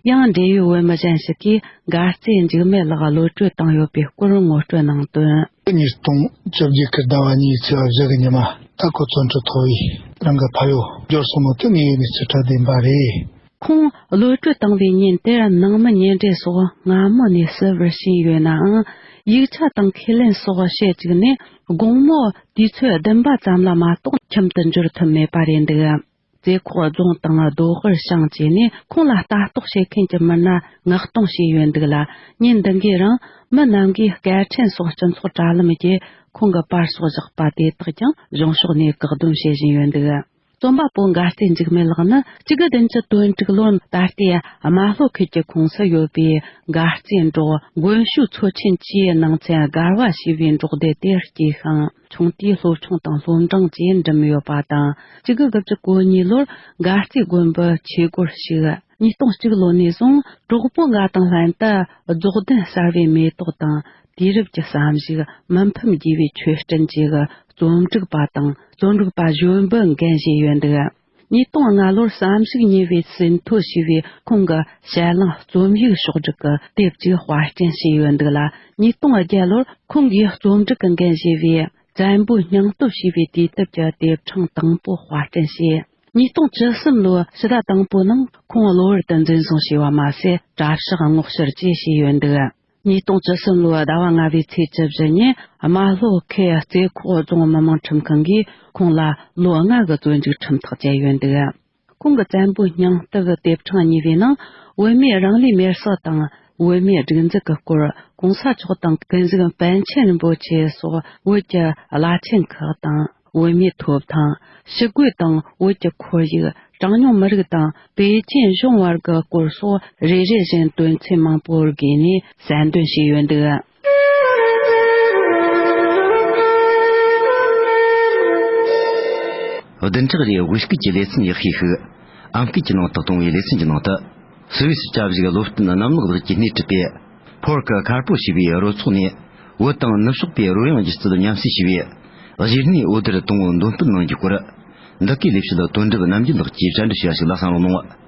ཡང་འབྲེལ་ཡོད་བོད་མི་གཞན་ཞིག་གིས་མགར་རྩེ་འཇིགས་མེད་ལགས་གློད་གྲོལ་བཏང་ཡོད་པའི་སྐོར་ངོ་སྤྲོད་གནང་དོན། ཉིས་སྟོང་བཅོ་བརྒྱད་ཀྱི་ཟླ་བ་གཉིས་ཚེས་པ་བཞི་གི་ཉི་མ། ད་ཁོ་བཙོན་ཁྲིད་ཐོབ་པའི་རང་གི་ཕ་ཡུལ་འབྱོར་སོང་ནོ་དེ་ངའི་གནས་ཚུལ་གྲ་བདེན་པ་རེད། ཁོང་གློད་གྲོལ་བཏང་བའི་ཉིན་དེར་ནང་མི་ཉེ་འབྲེལ་སོགས་སྔ་མོ་ནས་བསུ་བར་ཕྱིན་ཡོད་ནའང་། ཡིག་ཆ་དང་ཁས་ལེན་སོགས་བྱེད་བཅུག་ནས། དགོང་མོ་དུས་ཚོད་བདུན་པ་ཙམ་ལ་མ་གཏོགས་ཁྱིམ་དུ་འབྱོར་ཐུབ་མེད་པ་རེད་འདུག་རྩེ་ཁོག་རྫོང་དང་རྡོ་དབར་ཤང་བཅས་ནས་ཁོང་ལ་ལྟ་རྟོག་བྱེད་མཁན་གྱི་མི་སྣ་མངགས་གཏོང་བྱས་ཡོད་འདུག་ལ། ཉིན་འདི་འགའི་རིང་མི་རྣམས་ཀྱིས་སྐད་འཕྲིན་སོགས་སྤྱི་ཚོགས་དྲ་ལམ་བརྒྱུད་ཁོང་གི་པར་སོགས་བཞག་པ་དེ་དག་ཀྱང་གཞུང་ཕྱོགས་ནས་བཀག་སྡོམ་བྱེད་བཞིན་ཡོད་འདུག་རྩོམ་པ་པོ་མགར་རྩེ་འཇིགས་མེད་ལགས་ནི་གཅིག་དགུ་བདུན་ཅུ་དོན་དྲུག་ལོར་ད་ལྟའི་རྨ་ལྷོ་ཁུལ་གྱི་ཁོངས་སུ་ཡོད་པའི་མགར་རྩེ་འབྲོག་དགོན་ཤུལ་མཚོ་ཆེན་བཅས་ནང་ཚན་སྒར་བ་ཞེས་པའི་འབྲོག་སྡེ་དེར་སྐྱེས་ཤིང་། ཆུང་དུས་སློབ་ཆུང་དང་སློབ་འབྲིང་བཅས་འགྲིམས་ཡོད་པ་དང་། གཅིག་དགུ་དགུ་བཅུ་གོ་གཉིས་ལོར་མགར་རྩེ་དགོན་པའི་ཆོས་སྒོར་ཞུགས། ཉིས་སྟོང་གཅིག་ལོ་ནས་བཟུང་གྲོགས་པོ་འགའ་དང་ལྷན་དུ་རྫོགས་ལྡན་གསར་བའི་མེ་ཏོག་དང་། དུས་རབས་ཀྱི་བསམ་གཞིག་མི་ཕམ་རྒྱས་པའི་ཆོས་སྤྲིན་བཅས་ཀྱི་རྩོམ་སྒྲིག་པ་དང་རྩོམ་སྒྲིག་པ་གཞོན་པའི་འགན་བཞེས་ཡོད་འདུག་ཉིས་སྟོང་ལྔ་ལོར་བསམ་གཞིག་ཉེ་བའི་ཟིན་ཐོ་ཞེས་པའི་ཁོང་གི་ཞལ་ལུང་རྩོམ་ཡིག་ཕྱོགས་སྒྲིག་གི་དེབ་ཅིག་དཔར་སྐྲུན་བྱས་ཡོད་འདུག་ལ། ཉིས་སྟོང་བརྒྱད་ལོར་ཁོང་གིས་རྩོམ་སྒྲིག་གི་འགན་བཞེས་པའི་བཙན་པོའི་སྙིང་སྟོབས་ཞེས་པའི་དུས་དེབ་ཀྱི་དེབ་ཕྲེང་དང་པོ་དཔར་སྐྲུན་བྱས། ཉིས་སྟོང་བཅུ་གསུམ་ལོའི་ཕྱི་ཟླ་དང་པོའི་ནང་ཁོང་གློ་བུར་དུ་འཛིན་བཟུང་བྱས་པ་མ་ཟད། གྲྭ་ཤག་སྔོག་བཤེར་བཅས་བྱས་ཡོད་འདུག་ཉིས་སྟོང་བཅུ་གསུམ་ལོའི་ཟླ་བ་ལྔ་པའི་ཚེས་བཅུ་བཞི་ཉིན་རྨ་ལྷོ་ཁུལ་རྩེ་ཁོག་རྫོང་མི་དམངས་ཁྲིམས་ཁང་གིས་ཁོང་ལ་ལོ་ལྔ་གི་བཙོན་འཇུག་ཁྲིམས་ཐག་བཅད་ཡོད་འདུག་ཁོང་གི་བཙན་པོའི་སྙིང་སྟོབས་དེབ་ཕྲེང་གཉིས་པའི་ནང་བོད་མིའི་རང་ལུས་མེར་སྲེག་དང་བོད་མིའི་སྒྲིག་འཛུགས་ཀྱི་སྐོར། གོང་ས་མཆོག་དང་ཀུན་གཟིགས་པཎ་ཆེན་རིན་པོ་ཆེ་སོགས་བོད་ཀྱི་བླ་ཆེན་ཁག་དང་། བོད་མིའི་ཐོབ་ཐང་། ཞི་རྒོལ་དང་བོད་ཀྱི་ཁོར་ཡུག་གྲངས་ཉུང་མི་རིགས་དང་པེ་ཅིན་གཞུང་བར་གྱི་སྐོར་སོགས་རེ་རེ་བཞིན་དོན་ཚན་མང་པོར་བགོས་ནས་གསལ་འདོན་བྱས་ཡོད་འདུག་བདུན་ཕྲག་རེའི་དབུས་སྐད་ཀྱི་ལེ་ཚན་ཡག་ཤོས་ཤིག་ཨམ་སྐད་ཀྱི་ནང་དུ་གཏོང་བའི་ལེ་ཚན་གྱི་ནང་དུ། སུད་སི་བྱ་བཞག་བློ་བསྟན་གནམ་ལོ་ལགས་ཀྱིས་སྣེ་ཁྲིད་པའི་ཕོར་ཀ་མཁར་པོ་ཞེས་པའི་རོལ་ཚོགས་ནས། བོད་དང་ནུབ་ཕྱོགས་པའི་རོལ་དབྱངས་སྒྱུ་རྩལ་མཉམ་བསྲེས་ཞེས་པའི་གཞས་སྣེའི་འོད་སྡེར་དང་པོ་འདོན་སྤེལ་གནང་རྒྱུའི་སྐོར། འདི་གའི་ལས་བྱེད་དོན་གྲུབ་རྣམ་རྒྱལ་ལགས་ཀྱིས་བཅར་འདྲི་ཞུས་པ་ཞིག་ལ་གསན་རོགས་གནང་།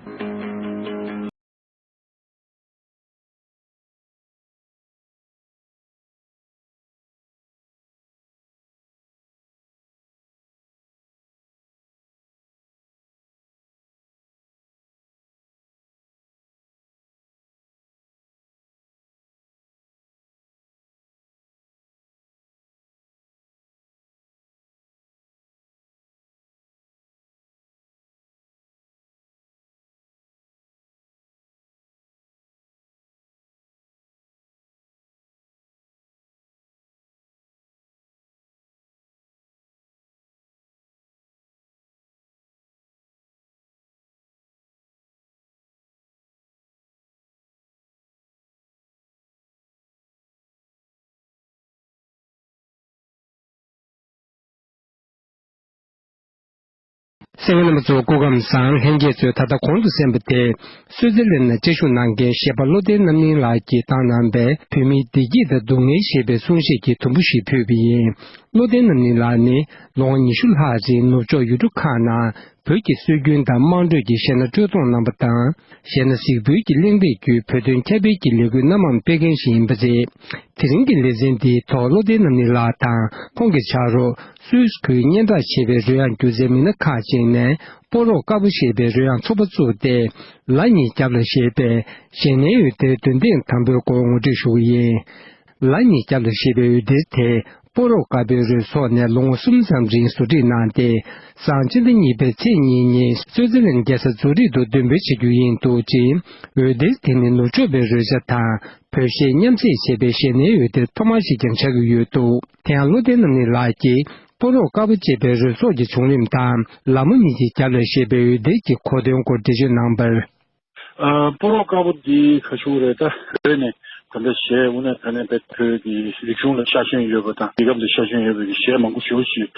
གསན་མཁན་རྣམ་པ་ཚོ་སྐུ་ཁམས་བཟང་། ལྷན་རྒྱས་ཚོས་ད་ལྟ་གོང་དུ་གསན་པ་དེ་སུའུ་ཙེར་ལན་ན་བཅའ་བཞུགས་གནང་མཁན་གཞས་པ་བློ་ལྡན་རྣམ་གླིང་ལགས་ཀྱིས་བཏང་གནང་བའི་བོད་མིའི་བདེ་སྐྱིད་དང་སྡུག་བསྔལ་ཞེས་པའི་གསུང་བཤད་ཀྱི་དུམ་བུ་ཞིག་ཕུལ་བ་ཡིན། བློ་ལྡན་རྣམ་གླིང་ལགས་ནི་ལོ་ངོ་ཉི་ཤུ་ལྷག་རིང་ནུབ་ཕྱོགས་ཡུལ་གྲུ་ཁག་ནང་ བོད་ཀྱི་སྲོལ་རྒྱུན་དང་དམངས་ཁྲོད་ཀྱི་གཞས་སྣ་དཀྲོལ་གཏོང་གནང་པ་དང་། གཞས་སྣ་གཟིགས་འབུལ་གྱི་གླེང་སྟེགས་བརྒྱུད་བོད་དོན་ཁྱབ་སྤེལ་གྱི་ལས་འགུལ་སྣ་མང་སྤེལ་མཁན་ཞིག་ཡིན་པ་རེད། དེ་རིང་གི་ལེ་ཚན་འདིའི་ཐོག་བློ་བདེ་རྣམ་གླིང་ལགས་དང་ཁོང་གི་ཕྱག་རོགས་སུད་སི་ཁུལ་སྙན་གྲགས་ཆེ་བའི་རོལ་དབྱངས་སྒྱུ་རྩལ་མི་སྣ་ཁག་ཅིག་ནས་སྤོ་རོག་དཀར་པོ་ཞེས་པའི་རོལ་དབྱངས་ཚོགས་པ་བཙུགས་ཏེ། ལ་ཉིད་རྒྱབ་ལ་ཞེས་པའི་གཞས་སྣའི་འོད་སྡེར་འདོན་ཐེངས་དང་པོའི་སྐོར་ངོ་སྤྲོད་ཞུ་གི་ཡིན། ལ་ཉིད་རྒྱབ་ལ་ཞེས་པའི་འོད་སྡེར་དེ་སྤོ་རོག་དཀར་པོའི་རོལ་ཚོགས་ནས་ལོ་ངོ་གསུམ་ཙམ་རིང་བཟོ་སྒྲིག་གནང་སྟེ། ཟངས་སྤྱི་ཟླ་གཉིས་པའི་ཚེས་གཉིས་ཉིན་སུའུ་ཙི་ལན་རྒྱལ་ས་ཛུ་རིག་ཏུ་འདོན་སྤེལ་བྱེད་རྒྱུ་ཡིན་འདུག་ཅིང་། འོད་སྡེར་དེ་ནི་ནུབ་ཕྱོགས་པའི་རོལ་ཆ་དང་བོད་གཞས་མཉམ་བསྲེས་བྱས་པའི་གཞས་སྣའི་འོད་སྡེར་ཐོག་མ་ཞིག་ཀྱང་ཆགས་ཀྱི་ཡོད་འདུག་དེ་ཡང་བློ་བདེ་རྣམ་གླིང་ལགས་ཀྱིས་སྤོ་རོག་དཀར་པོ་ཅེས་པའི་རོལ་ཚོགས་ཀྱི་བྱུང་རིམ་དང་། ལ་མོ་ཉིད་ཀྱི་རྒྱབ་ལ་ཞེས་པའི་འོད་སྡེར་གྱི་གོ་དོན་སྐོར་འགྲེལ་བརྗོད་གནང་བར། ཨ། སྤོ་རོག་དཀར་པོ་འདི་ག་ཞུ་རེད། ད་བོད་ནས་ད་ལྟ་གཞས་དངོས་གནས་དྲང་གནས་བོད་ཀྱི་རིག་གཞུང་ལ་ཤ་ཞེན་ཡོད་པ་དང་རྒྱལ་ཁབ་ལ་ཤ་ཞེན་ཡོད་པའི་གཞས་མང་པོ་ཞེ་པོ་ཞིག་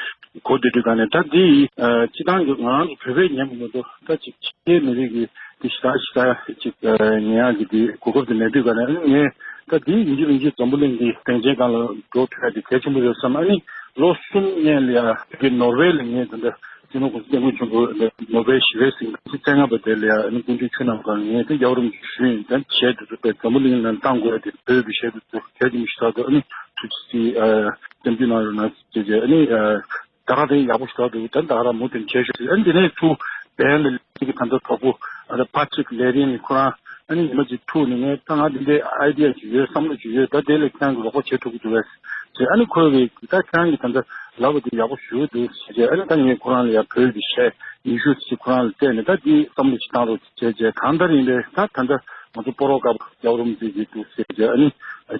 གོ་བསྡད་དུས་ག་ནས། ད་འདི་ཨ། སྤྱི་བཏང་གི་ང་རང་ཚོ་བོད་པས་ཉན་པ་མ་གཏོགས། ད་ཅིག་ཕྱི་རྒྱལ་མི་རིགས་ཀྱི་འདི་ཞེ་དྲག་ཞེ་དྲག་ཅིག་ཨ། ཉན་ཡག་གི་འདི་གོ་སྐབས་དེ་མེད་དུས་ག་ནས། ཨ་ནི་ངས་ད་འདི་ཡིན་གཅིག་མིན་གཅིག་འཛམ་བུ་གླིང་གི་སྡིངས་ཆའི་སྒང་ལ་འགྲོ་ཐུབ་ཡག་དེ་གལ་ཆེན་པོ་རེད་བསམ། ཨ་ནི་ལོ་གསུམ་སྔོན་ལ་ཡ་བོད་ཀྱི་ནོར་ཝེ་ལ་ངས་ད་ལྟ་སྤྱི་ནོར་གོང་ས་སྐྱབས་མགོན་ཆེན་པོ་ནོ་བེལ་ཞི་བའི་གཟེངས་རྟགས་བཅུ་ཚེས་ལྔ་པ་དེ་ལ་ཡ། ཨ་ནི་སྐུ་མདུན་མཆོག་རྣམས་སྒང་ངས་དེ་གཡོ་རུ་ཞུས་ཡིན། ད་གཞས་དེ་ཚོ་དཔེ་འཛམ་བུ་གླིང་ནང་བཏང་དགོས་ཏེ། བོད་ཀྱི་གཞས་དེ་ཚོ་གལ་ཆེན་པོ་ཞིག་ཆགས་འདུག་ཨ་ནི་ཐུགས་རྗེ་ཆེ། ཨ། སྐྱབས་འཇུག་གནང་རོགས་གནང་ཞེས་བྱས། ཨ་ནི་ཨ། ད་ག་དེ་ཡག་པོ་ཞིག་ཆགས་འདུག་ད་ད་ག་རང་མུ་མཐུད་བྱེད་ཤོག་ཨ་ནི་དེ་ནས་ཚུར་བན་ལ་ཅིག་གི་ད་ལྟ་གྲོགས་པོ་ཨ། ད་ཕ་ཊི་རིག་ལེ་རིན་ནི་ཁོ་རང་ཨ་ནི་ཉི་མ་གཅིག་ཐུག་ནས་ངས་ད་ང་འདི་འདྲའི་ཨའི་ཌི་ཡ་ཅིག་ཡོད། བསམ་བློ་ཅིག་ཡོད། ད་དེ་ལ་ཁྱེད་རང་གིས་རོགས་པ་བྱེད་ཐུབ་ཀྱི་འདུག་གས་ཟེར། ཨ་ནི་ཁོས་གིས་ད་ཁྱེད་རང་གིས་ད་ལྟ་ལབ་པ་དེ་ཡག་པོ་ཞེ་པོ་འདུག་ཟེར་བྱས། ཨ་ནི་ད་ངས་ཁོ་རང་ལ་ཡ་བོད་ཀྱི་གཞས་ཉི་ཤུ་ཞིག་ཁོ་རང་ལ་སྤྲད་ནས། ད་འདི་བསམ་བློ་ཞིག་བཏང་རོགས་བྱས་བྱས། གང་ལྟར་ཡིན་པས་ད་ད་ལྟ་ང་ཚོ་སྤོ་རོག་དཀར་པོ་རྒྱལ་བ་རིན་པོ་ཆེ་གི་འདུག་ཟེར་བྱས། ཨ་ནི་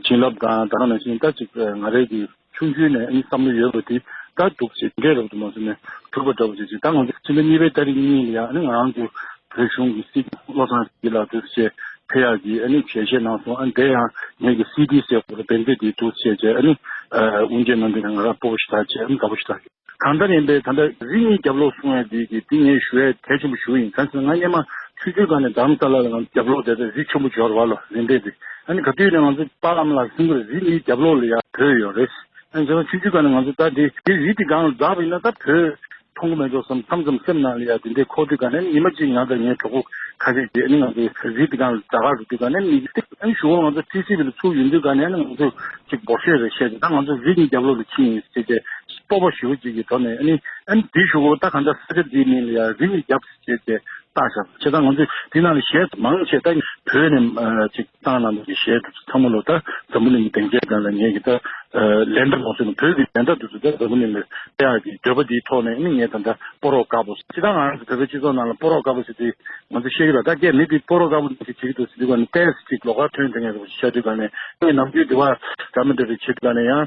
བྱིན་རླབས་དང་ད་ག་ནང་བཞིན་ད་ཅིག་ང་རང་གི་ཆུང་ཆུང་ནས་ཨ་ནི་བསམ་བློ་ཡོད་པ་དེ་ད་འདུག་ཟེར། འདྲེ་རབ་ཏུ་མ་སོང་ནས་གྲུབ་པ་འདྲ་པོ་ཅིག་ཅིག་ད་ང་ཚོ་ཕྱི་ཟླ་གཉིས་པའི་ཏ་རིག་གཉིས་ལ་ཡ། ཨ་ནི་ང་རང་ཚོ་བོད་གཞུང་གི་སྲིད་སྐྱོང་བློ་བཟང་སེང་གེ་ལགས་འདུག་ཟེར་ཕེབས་ཡག་གི་ཨ་ནི་ཞལ་བཞེས་གནང་སོང་། ཨ་ནི་དེ་ཡང་ངེད་ཀྱི་སི་ཌི་ཟེར་བ་བེམ་ཆོས་དེ་འདུག་ཟེར་བྱས། ཨ་ནི་ཨ། དབུ་འབྱེད་གནང་དུས་ང་རང་སྤོབས་པ་ཞེ་དྲག་བྱས། ཨ་ནི་དགའ་པོ་ཞེ་དྲག་གང་ལྟར་ཡིན་པས་ད་ལྟ་རི་གཉིས་རྒྱབ་ལོགས་གསུང་ཡ་འདི་གི་འདི་ངས་ཞུ་ཡ་གལ་ཆེན་པོ་ཞུ་ཡིན། གང་ཟེར་ན་ང་སྔོན་མ་ཆུང་ཆུང་སྒང་ནས་རྡ་རམ་ས་ལ་ལ་ང་རྒྱབ་ལོགས་དེ་ལྟར་རི་ཆེན་པོ་ཅིག་ཡོད་རེད་བ་ལོ། རི་འདྲེ་དེ། ཨ་ནི་ག་དུས་ནས་ང་ཚོ་པཱ་ལགས་ལ་གསུང་གི་རེད། རི་གཉིས་རྒྱབ་ལོགས་ལ་ཡ་བོད་ཡོད་རེད། ཨ་ནི་བྱས་ན་ཆུང་ཆུང་སྒང་ནས་ང་ཚོ་ད་དེ་དེ་རི་དེ་སྒང་ལ་འཛེགས་པ་ཡིན་ན་ད་བོད་མཐོང་གི་མེད་འགྲོ་བསམ། མཚམས་མཚམས་སེམས་ནང་ལ་ཡ་དེ་འདྲས་འཁོར་དུས་སྒང་ནས། ཉི་མ་གཅིག་ང་དང་ངའི་གྲོགས་པོ་ཁ་ཤས་ཀྱིས་ཨ་ནི་ང་ཚོ་རི་དེ་སྒང་ལ་འཛེགས་ག་འགྲོ་དུས་སྒང་ནས་མི་གཅིག་ཨ་ནི་གཞུག་གུ་ང་ཚོ་ཊི་སི་ཝི་ལ་ཚུར་ཡོང་དུས་སྒང་ནས། ཨ་ནི་ང་ཚོ་ཅིག་འབོར་ཤོས་རེད་བཤད་དེ། ད་ང་ཚོ་རི་གཉིས་རྒྱབ་ལོགས་ལ་ཕྱིན་ཡིན་ཟེར་བྱས་སྤོབས་པ་ཞེ་པོ་ཅིག་གི་ཐོག་ནས། ཨ་ནི་ཨ་ནི་དེའི་གཞུག་གུ་ད་གང་ལྟར་ས་ཆ་འདིའི་མིང་ལ་ཡ་རི་གཉིས་རྒྱབ་ཟེར་བྱས་བཏགས་བཞག་བྱས་ཙང་། ང་ཚོས་དེ་ནང་ལ་གཞས་མང་ཆེ་ད་བོད་ནས་ཨ་ཅིག་བཏང་གནང་བའི་གཞས་དེ་ཚོ་ཚང་མ་ལོ་ད་འཛམ་བུ་གླིང་གི་སྡིངས་ཆའི་སྒང་ལ་ངེད་ཀྱི་ད་ཨ་ལེ་ཊར་མ་སོང་ན་བོད་ཀྱི་ལེ་ཊར་དེ་ཚོ་ད་འཛམ་བུ་གླིང་ལ་སྤེལ་ཡག་གི་འདོད་པ་འདིའི་ཐོག་ནས། ཨ་ནི་ངས་ད་ལྟ་སྤོ་རོག་དཀར་པོ་ཟེར། ད་ང་རང་ཚོ་བོད་པའི་སྤྱི་ཚོགས་ནང་ལ་སྤོ་རོག་དཀར་པོ་ཟེར་དུས་ང་ཚོ་བཤད་ཀྱི་རེད། ད་སྐད་མི་དེ་སྤོ་རོག་དཀར་པོ་འདི་ཞིག་བྱེད་ཀྱི་འདུག་ཟེར་དུས་སྒང་ནས་ཏོག་ཙམ་ཅིག་ལོགས་ཀ་ཐོན་བསྡད་མཁན་རེད་པ་ཞིག་བཤད་དུས་སྒང་ནས། ངས་ནམ་རྒྱུན་དེ་བ་ཌོ་ཀུ་མེན་ཊ་རི་བྱེད་དུས་སྒང་ནས་ཡང་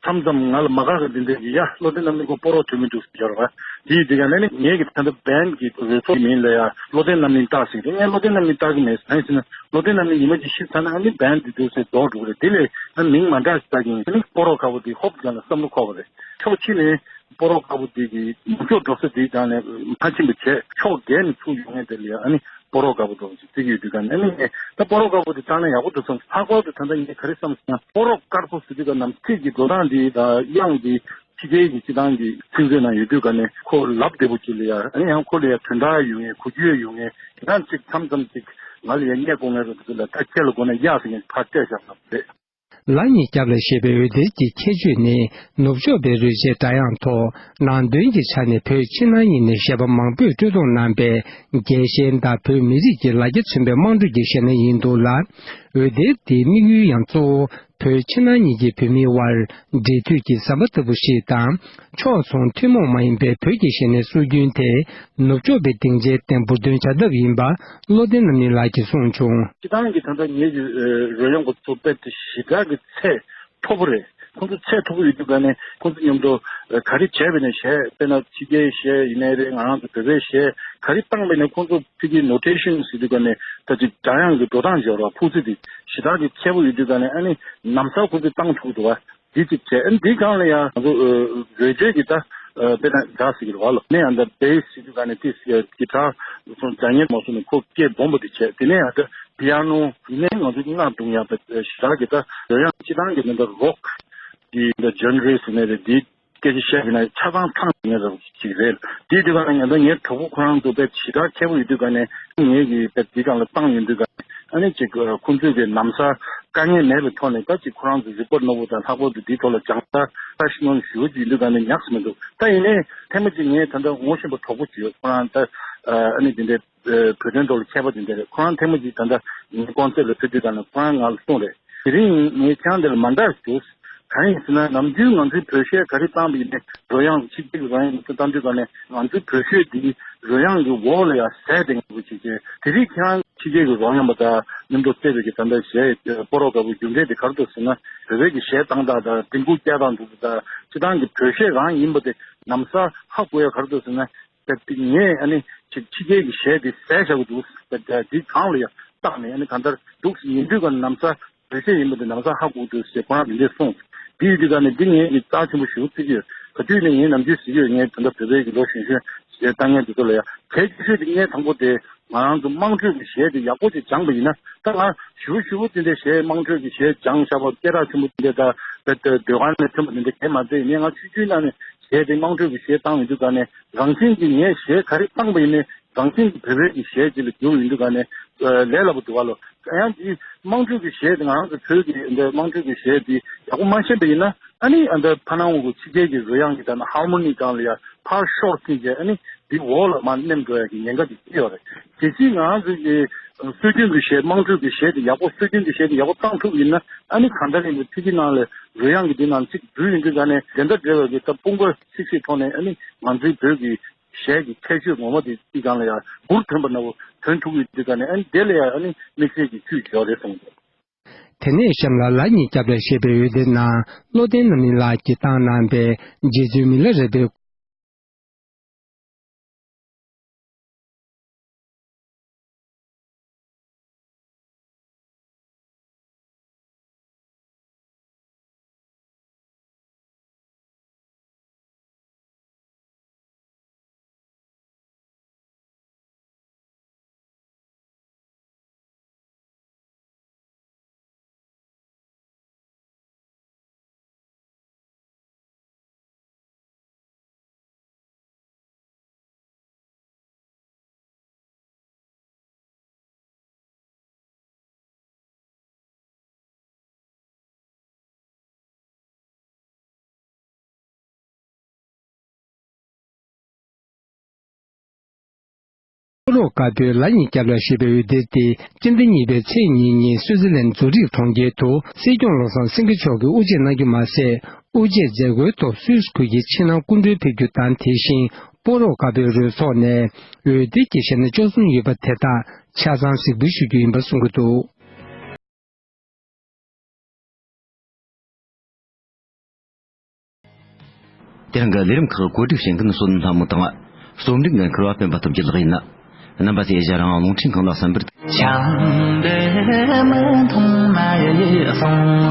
མཚམས་མཚམས་ང་ལ་མ་དགའ་གི་འདི་འདྲ་གི། ཡ་བློ་བདེ་རྣམ་གླིང་ཁོ་སྤོ་རོག་ཐོན་གྱི་འདུག་ཟེར་བ། དེ་ཡིན་དུས་སྒང་ནས་ནི་ངེད་ཀྱི་ད་ལྟ་བན་གྱི་རོལ་ཚོགས་ཀྱི་མིང་ལ་ཡ་བློ་བདེ་རྣམ་གླིང་བཏགས་ཟིན་རེད། ངས་བློ་བདེ་རྣམ་གླིང་བཏགས་ཀྱི་མེད། གང་ཡིན་ཟེར་ན་བློ་བདེ་རྣམ་གླིང་ཉི་མ་གཅིག་ཕྱིན་ཚར་ན་ཨ་ནི་བན་འདི་འདུག་ཟེར་ལྡོག་འགྲོ་གི་རེད། དེ་ལས་ཨ་མིང་མ་འདྲ་ཞིག་བཏགས་ཀྱི་ཡིན། ཨ་ནི་སྤོ་རོག་དཀར་པོ་འདི་ཧོབ་ཀྱང་ལ་བསམ་བློ་འཁོར་བ་རེད། ཕྱོགས་གཅིག་ནས་སྤོ་རོག་དཀར་པོ་འདི་གི་ནུབ་ཕྱོགས་འགྲོ་ས་འདིའི་སྒང་ནས་ཕར་ཕྱིན་པ་བྱས། ཕྱོགས་བརྒྱད་ནས་ཚུར་ཡོང་མཁན་དེ་ལ་ཡ་ཨ་ནི་སྤོ་རོག་དཀར་པོ་འདྲ་བོ་ཅིག་བརྩི་གི་ཡོད་དུས་སྒང་ནས། ཨ་ནི་ངས་ད་སྤོ་རོག་དཀར་པོ་འདི་བཏགས་ན་ཡག་པོ་འདུག་བསམ། ལྷག་པར་དུ་ད་ལྟ་ངས་ག་རེ་བསམ་ཟེར་ན། སྤོ་རོག་དཀར་པོ་ཟེར་དུས་སྒང་ནམ་ཚིག་གི་འགྲོ་སྟངས་འདི་དང་དབྱངས་འདི་ཕྱི་རྒྱལ་གྱི་སྤྱི་བཏང་གི་ཚིག་མཛོད་ནང་ཡོད་དུས་སྒང་ནས་ཁོ་ལབ་བདེ་པོ་ཅིག་ལ་ཡ། ཨ་ནི་ཡང་ཁོ་ལ་ཡ་དོན་དག་ཡོད་མཁན། གོ་རྒྱུ་ཡོད་མཁན། ཡང་ཅིག་མཚམས་མཚམས་ཅིག་ང་ལ་ཡ་བརྙས་དགོས་མཁན་རེད་འདུག་ལ། ད་ཁྱེད་ལ་དགོས་ན་ཡ་ཟེར་མཁན་ཕར་སྤྲད་བཞག་པ་རེད། ལ་ཉིད་རྒྱབ་ལ་ཞེས་པའི་འོད་སྡེར་གྱི་ཁྱད་ཆོས་ནི། ནུབ་ཕྱོགས་པའི་རོལ་ཆའི་སྒྲ་དབྱངས་ཐོག་ནང་དོན་གྱི་ཆ་ནས་བོད་ཕྱི་ནང་གཉིས་ནས་གཞས་པ་མང་པོས་དཀྲོལ་གཏོང་གནང་པའི་རྒྱལ་ཞེན་དང་བོད་མི་རིགས་ཀྱི་ལ་རྒྱ་མཚོན་པའི་དམངས་ཁྲོད་ཀྱི་གཞས་སྣ་ཡིན་འདུག་ལ། འོད་སྡེར་དེའི་དམིགས་ཡུལ་ཡང་གཙོ་བོ་བོད་ཕྱི་ནང་གཉིས་ཀྱི་བོད་མིའི་དབར་འབྲེལ་མཐུད་ཀྱི་ཟམ་པ་ལྟ་བུ་ཞིག་དང་། ཕྱོགས་མཚུངས་ཐུན་མོང་མ་ཡིན་པའི་བོད་ཀྱི་གཞས་སྣའི་སྲོལ་རྒྱུན་དེ་ནུབ་ཕྱོགས་པའི་སྡིངས་ཆའི་སྟེང་འབུར་འདོན་བྱ་ཐབས་ཡིན་པ་བློ་བདེ་རྣམ་གླིང་ལགས་ཀྱིས་གསུངས་བྱུང་། སྤྱིར་བཏང་གི་ད་ལྟ་ངེད་ཀྱི་རོལ་དབྱངས་པ་ཚོ་དཔེ་དེ་ཞེ་དྲག་གི་ཚད་མཐོ་པོ་རེད། ཁོང་ཚོ་ཚད་མཐོ་པོ་ཡོད་དུས་སྒང་ནས་ཁོང་ཚོ་མཉམ་དུ་ག་རེ་བྱས་པ་ཡིན་ནའི་གཞས། དཔེར་ན་ཕྱི་རྒྱལ་གཞས་ཡིན་ནའི་རེད། ང་རང་ཚོ་བོད་པའི་གཞས་ག་རེ་བཏང་པ་ཡིན་ནའི་ཁོང་ཚོ་ཕ་གིའི་ནོ་ཊེ་ཤན་ཟེར་དུས་སྒང་ནས་ད་ཅིག་སྒྲ་དབྱངས་ཀྱི་འགྲོ་སྟངས་ཡོད་རེད་བ། ཕུགས་ཚད་དེ་ཞེ་དྲག་གི་ཁྱད་པར་ཡོད་དུས་སྒང་ནས་ཨ་ནི་ལམ་སང་ཁོང་ཚོས་བཏང་ཐུབ་འདུག་བ། འདི་གཅིག་བྱས། ཨ་ནི་འདིའི་སྒང་ལ་ཡང་ང་ཚོ་ཨ་རོལ་ཆས་ཀྱི་ད་ཨ་དཔེར་ན་ཇ་ཟེར་གྱི་རེད་བ་ལོ། ནས་ཡང་ད་བེ་སི་ཟེར་དུས་སྒང་ནས་ཏི་སི་ཨ་གི་ཊར་སོང་ཇ་ཉེར་མ་སོང་ནས་ཁོ་སྐད་སྦོམ་པོ་དེ་བྱས། དེ་ནས་ཡང་ད་པི་ཡ་ནོ། དེ་ནས་ང་ཚོ་རྔ་བརྡུང་ཡག་པ་ཞེ་དྲག་གི་ད་རོལ་དབྱངས་སྤྱིར་བཏང་གི་ནི་ད་རོག་གི་ད་ཇན་རེ་ཟེར་ནས་རེད། འདི་ སྐད་ཆ་བཤད་པ་ཡིན་ན་ཆ་ཚང་ཚང་ངེས་རེད་ཅིག་རེད། དེའི་དུས་ག་ནས་ཉན་ད་ངའི་གྲོགས་པོ་ཁོ་རང་ཚོ་དཔེ་ཞེ་དྲག་མཁས་པོ་ཡོད་དུས་ག་ནས་ངེད་ཀྱི་དཔེ་དེ་སྒང་ལ་བཏང་ཡོང་དུས་ག་ནས་ཨ་ནི་ཅིག་ཁོང་ཚོས་ཀྱི་ལམ་སང་དཀའ་ངལ་མེད་པའི་ཐོག་ནས་ད་ཅིག་ཁོ་རང་ཚོ་རི་པོར་ཊ་ནོར་བུ་དང་ལྷག་པར་དུ་དེའི་ཐོག་ལ་སྦྱང་ས་ཁ་ཤས་ནང་ཞུ་བ་ཅིག་ཡོད་དུས་ག་ནས་ཉག་སུ་མི་འདུག་ད་ཡིན་ནའི་ཐེངས་མ་ཅིག་ངས་ད་ལྟ་ངོ་ཤེས་པ་གྲོགས་པོ་ཅིག་ཡོད། ཁོ་རང་ད་ཨ་ནི་དེ་འདྲའི་བོད་དོན་ཐོག་ལ་མཁས་པ་དེ་འདྲ་རེད། ཁོ་རང་ཐེངས་མ་ཅིག་ད་ལྟ་ངའི་རྐང་རྩེད་ལ་ཕེབས་དུས་ག་ནས་ཁོ་རང་ང་ལ་གསུངས་རེད། དེ་རིང་ངས་ཁྱེད་རང་འདི་ལ་མ་འདྲ་ཞིག་འདུག་གང་ཡིན་ཟེར་ན་ནམ་རྒྱུན་ང་ཚོའི་བོད་གཞས་ག་རེ་བཏང་བ་ཡིན་ནའི་རོལ་དབྱངས་ཕྱི་རྒྱལ་གྱི་རོལ་དབྱངས་ཚོ་བཏང་དུས་ག་ནས་ང་ཚོའི་བོད་གཞས་འདི་རོལ་དབྱངས་ཀྱི་འོག་ལ་ཡང་ཟས་དེ་ངེས་པོ་ཅིག་བྱས། དེ་རིང་ཁྱེད་རང་ཕྱི་རྒྱལ་གྱི་རོལ་དབྱངས་པ་དང་མཉམ་དུ་རྩེད་པའི་གི་ད་ལྟ་གཞས་སྤོ་རོགས་དཀར་པོའི་རྒྱུ་འབྲས་དེ་ག་རེ་འདུག་ཟེར་ན་བོད་པའི་གི་གཞས་བཏང་སྟངས་དང་རྡིང་སྤུན་སྐྱེལ་སྟངས་འདུག་ད་སྤྱིར་བཏང་གི་བོད་གཞས་རང་ཡིན་པ་དེ་ལམ་སང་ཧ་གོ་ཡ་ག་རེ་འདུག་ཟེར་ན། ད་ངས་ཨ་ནི་ཅིག་ཕྱི་རྒྱལ་གྱི་གཞས་དེ་ཟས་བཞག་གི་འདུག་ད་འདི་གང་ལ་ཡང་བཏགས་ནས་ཨ་ནི་གང་ལྟར་འདུག་ཡིན་དུས་ག་ནས་ལམ་སང་བོད་གཞས་ཡིན་པ་དེ་ལམ་སང་ཧ་གོ་གི་འདུག་ཞེས་ཁོ་རང་དེ་འདྲས་གསུངས། དེ་ཡིན་དུས་ག་ནས་འདི་ངས་ཀྱི་རྩ་ཆེན་པོ་ཞེ་པོ་བརྩི་གི་ཡོད། ག་དུས་ནས་ངས་ནམ་རྒྱུན་ཟེར་གྱི་ཡོད། ངས་ད་ལྟ་བོད་པའི་གི་ལོ་གཞོན་གཞོན་གཞས་བཏང་མཁན་དེ་ཚོ་ལ་ཡང་གལ་ཆེ་ཤོས་དེ་ངས་དང་པོ་དེ་ང་རང་ཚོ་དམངས་ཁྲོད་ཀྱི་གཞས་དེ་ཡག་པོ་ཅིག་སྦྱངས་པ་ཡིན་ན། ད་ང་ཞུ་ཞུ་བོ་དེ་འདྲའི་གཞས་དམངས་ཁྲོད་ཀྱི་གཞས་སྦྱངས་བཞག་པ་སྐད་གྲགས་ཆེན་པོ་དེ་འདྲའི་ད་ད་ད་ཟློས་གར་ནས་ཐོན་པ་དེ་འདྲ་གས་མ་རེད། ངས་ང་ཆུང་ཆུང་ནང་ནས་གཞས་དེ་དམངས་ཁྲོད་ཀྱི་གཞས་བཏང་ཡོང་དུས་ག་ནས་རང་བཞིན་གྱིས་ངས་གཞས་ག་རེ་བཏང་པ་ཡིན་ནའི་རང་བཞིན་གྱིས་བོད་པའི་གི་གཞས་ཅིག་ལ་འགྱུར་ཡོང་དུས་ག་ནས་ལས་སླ་པོ་འདུག་ག་ལོ། ཡང་དེ་དམངས་ཁྲོད་ཀྱི་གཞས་དེ་ང་རང་ཚོ་བོད་ཀྱི་འདི་དམངས་ཁྲོད་ཀྱི་གཞས་དེ་ཡག་པོ་མ་ཤེས་པ་ཡིན་ན་ཨ་ནི་ཨ་ད་ཕ་ནང་འོག་གི་ཕྱི་རྒྱལ་གྱི་རོལ་དབྱངས་ཀྱི་ད་ན་ཧར་མོ་ནི་སྒང་ལ་ཡ་ཕར་ཤོར་ཕྱིན་བྱས་ཨ་ནི་དེ་འོག་ལ་མར་ནེམ་འགྲོ་ཡ་གི་ཉེན་ཁ་དེ་ཅི་ཡོད་རེད། གལ་སྲིད་ང་རང་ཚོ་གི་སྲོལ་རྒྱུན་གྱི་གཞས་དམངས་ཁྲོད་ཀྱི་གཞས་དེ་ཡག་པོ་སྲོལ་རྒྱུན་གྱི་གཞས་དེ་ཡག་པོ་བཏང་ཐུབ་ཡིན་ན་ཨ་ནི་གང་ལྟར་ཡིན་པའི་ཕྱི་རྒྱལ་ནང་ལ་རོལ་དབྱངས་ཀྱི་དེ་ནང་གཅིག་འཛུལ་ཡོང་དུས་ག་ནས་དེ་འདྲ་འདྲ་བའི་གི་ད་དཔུང་པ་ཚིག་ཚིག་ཐོག་ནས་ཨ་ནི་ང་ཚོའི་བོད་ཀྱི་གཞས་ཀྱི་ཁྱད་ཆོས་ངོ་མ་དེ་ཅི་གང་ལ་ཡང་འབུར་ཐོན་པ་ན་བོ་ཐོན་ཐུབ་ཀྱི་དུས་ག་ནས་ཨ་ནི་དེ་ལ་ཡང་ཨ་ནི་དམིགས་བསལ་གྱི་ཁྱུ་ཡོད་རེད་གསུངས་འདུག་དེ་ནས་གཤམ་ལ་ལ་ཉིན་སྐྱབས་ལ་ཞེས་པའི་འོད་སྡེར་ནང་བློ་ལྡན་རྣམ་གླིང་ལགས་ཀྱིས་བཏང་གནང་པའི་རྗེ་བཙུན་མི་ལ་རས་པའི། སྤོ་རོག་དཀར་པོའི་ལ་ཉིན་སྐྱབས་ལ་ཞེས་པའི་འོད་སྡེར་དེ་སྤྱི་ཟླ་གཉིས་པའི་ཚེས་གཉིས་ཉིན་སུའུ་ཙི་ལན་ཛུ་རིག་གྲོང་ཁྱེར་དུ་སྲིད་སྐྱོང་བློ་བཟང་སེང་གེ་མཆོག་གིས་དབུ་འབྱེད་གནང་རྒྱུ་མ་ཟད། དབུ་འབྱེད་མཛད་སྒོའི་ཐོག་སུད་སི་ཁུལ་གྱི་ཕྱི་ནང་སྐུ་མགྲོན་ཕེབས་རྒྱུ་དང་། དེ་བཞིན་སྤོ་རོག་དཀར་པོའི་རོལ་ཚོགས་ནས་འོད་སྡེར་གྱི་གཞས་སྣ་བཅུ་གསུམ་ཡོད་པ་དེ་དག་ཆ་ཚང་གཟིགས་འབུལ་ཞུ་རྒྱུ་ཡིན་པ་གསུང་གི་འདུག་དེ་རིང་གི་ལས་རིམ་ཁག་གོ་སྒྲིག་བྱེད་མཁན་བསོད་ནམས་ལྷ་མོ་དང་། རྩོམ་སྒྲིག་འགན་འཁུར་བ་སྤེན་པ་སྟོབས་རྒྱལ་ལགས་ཡིན། རྣམ་པ་ཚོས་ཡི་ཞྭ་རང་རླུང་འཕྲིན་ཁང་ལ་གསན་པར། ཆང་འདི་མི་འཐུང་ན་ཡི་སོང་།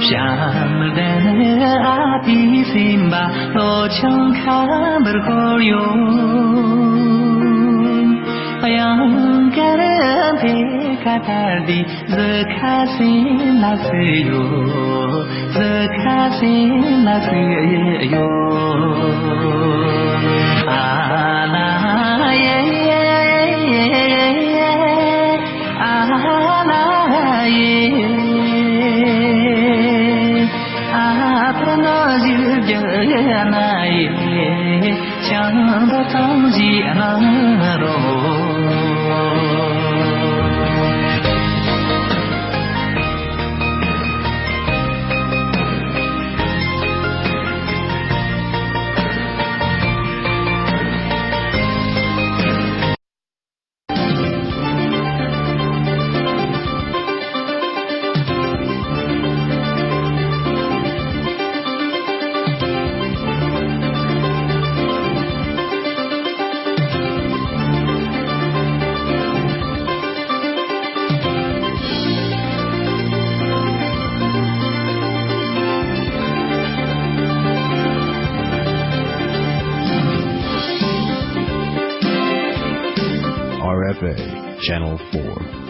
བྱམས་ལྡན་ཨ་ཕའི་སེམས་པ་ལོ་ཆུང་ཁ་འབུར་ཁོར་ཡོང་། གཡང་དཀར་འཕེལ་ཁ་ཐར་འདི། གཟི་ཁ་སེང་ལ་སེ་ཡོ། གཟི་ཁ་སེང་ལ་སེ་ཡོ། ཨ་ལ་ཡེ། ཨ་ལ་ཡེ། ཨ་ཕ་ན་ཞིག་རྒྱ་ན་ཡེ། ཆང་པ་ཚང་ཞིག་ན་རོ། R F A, Channel four.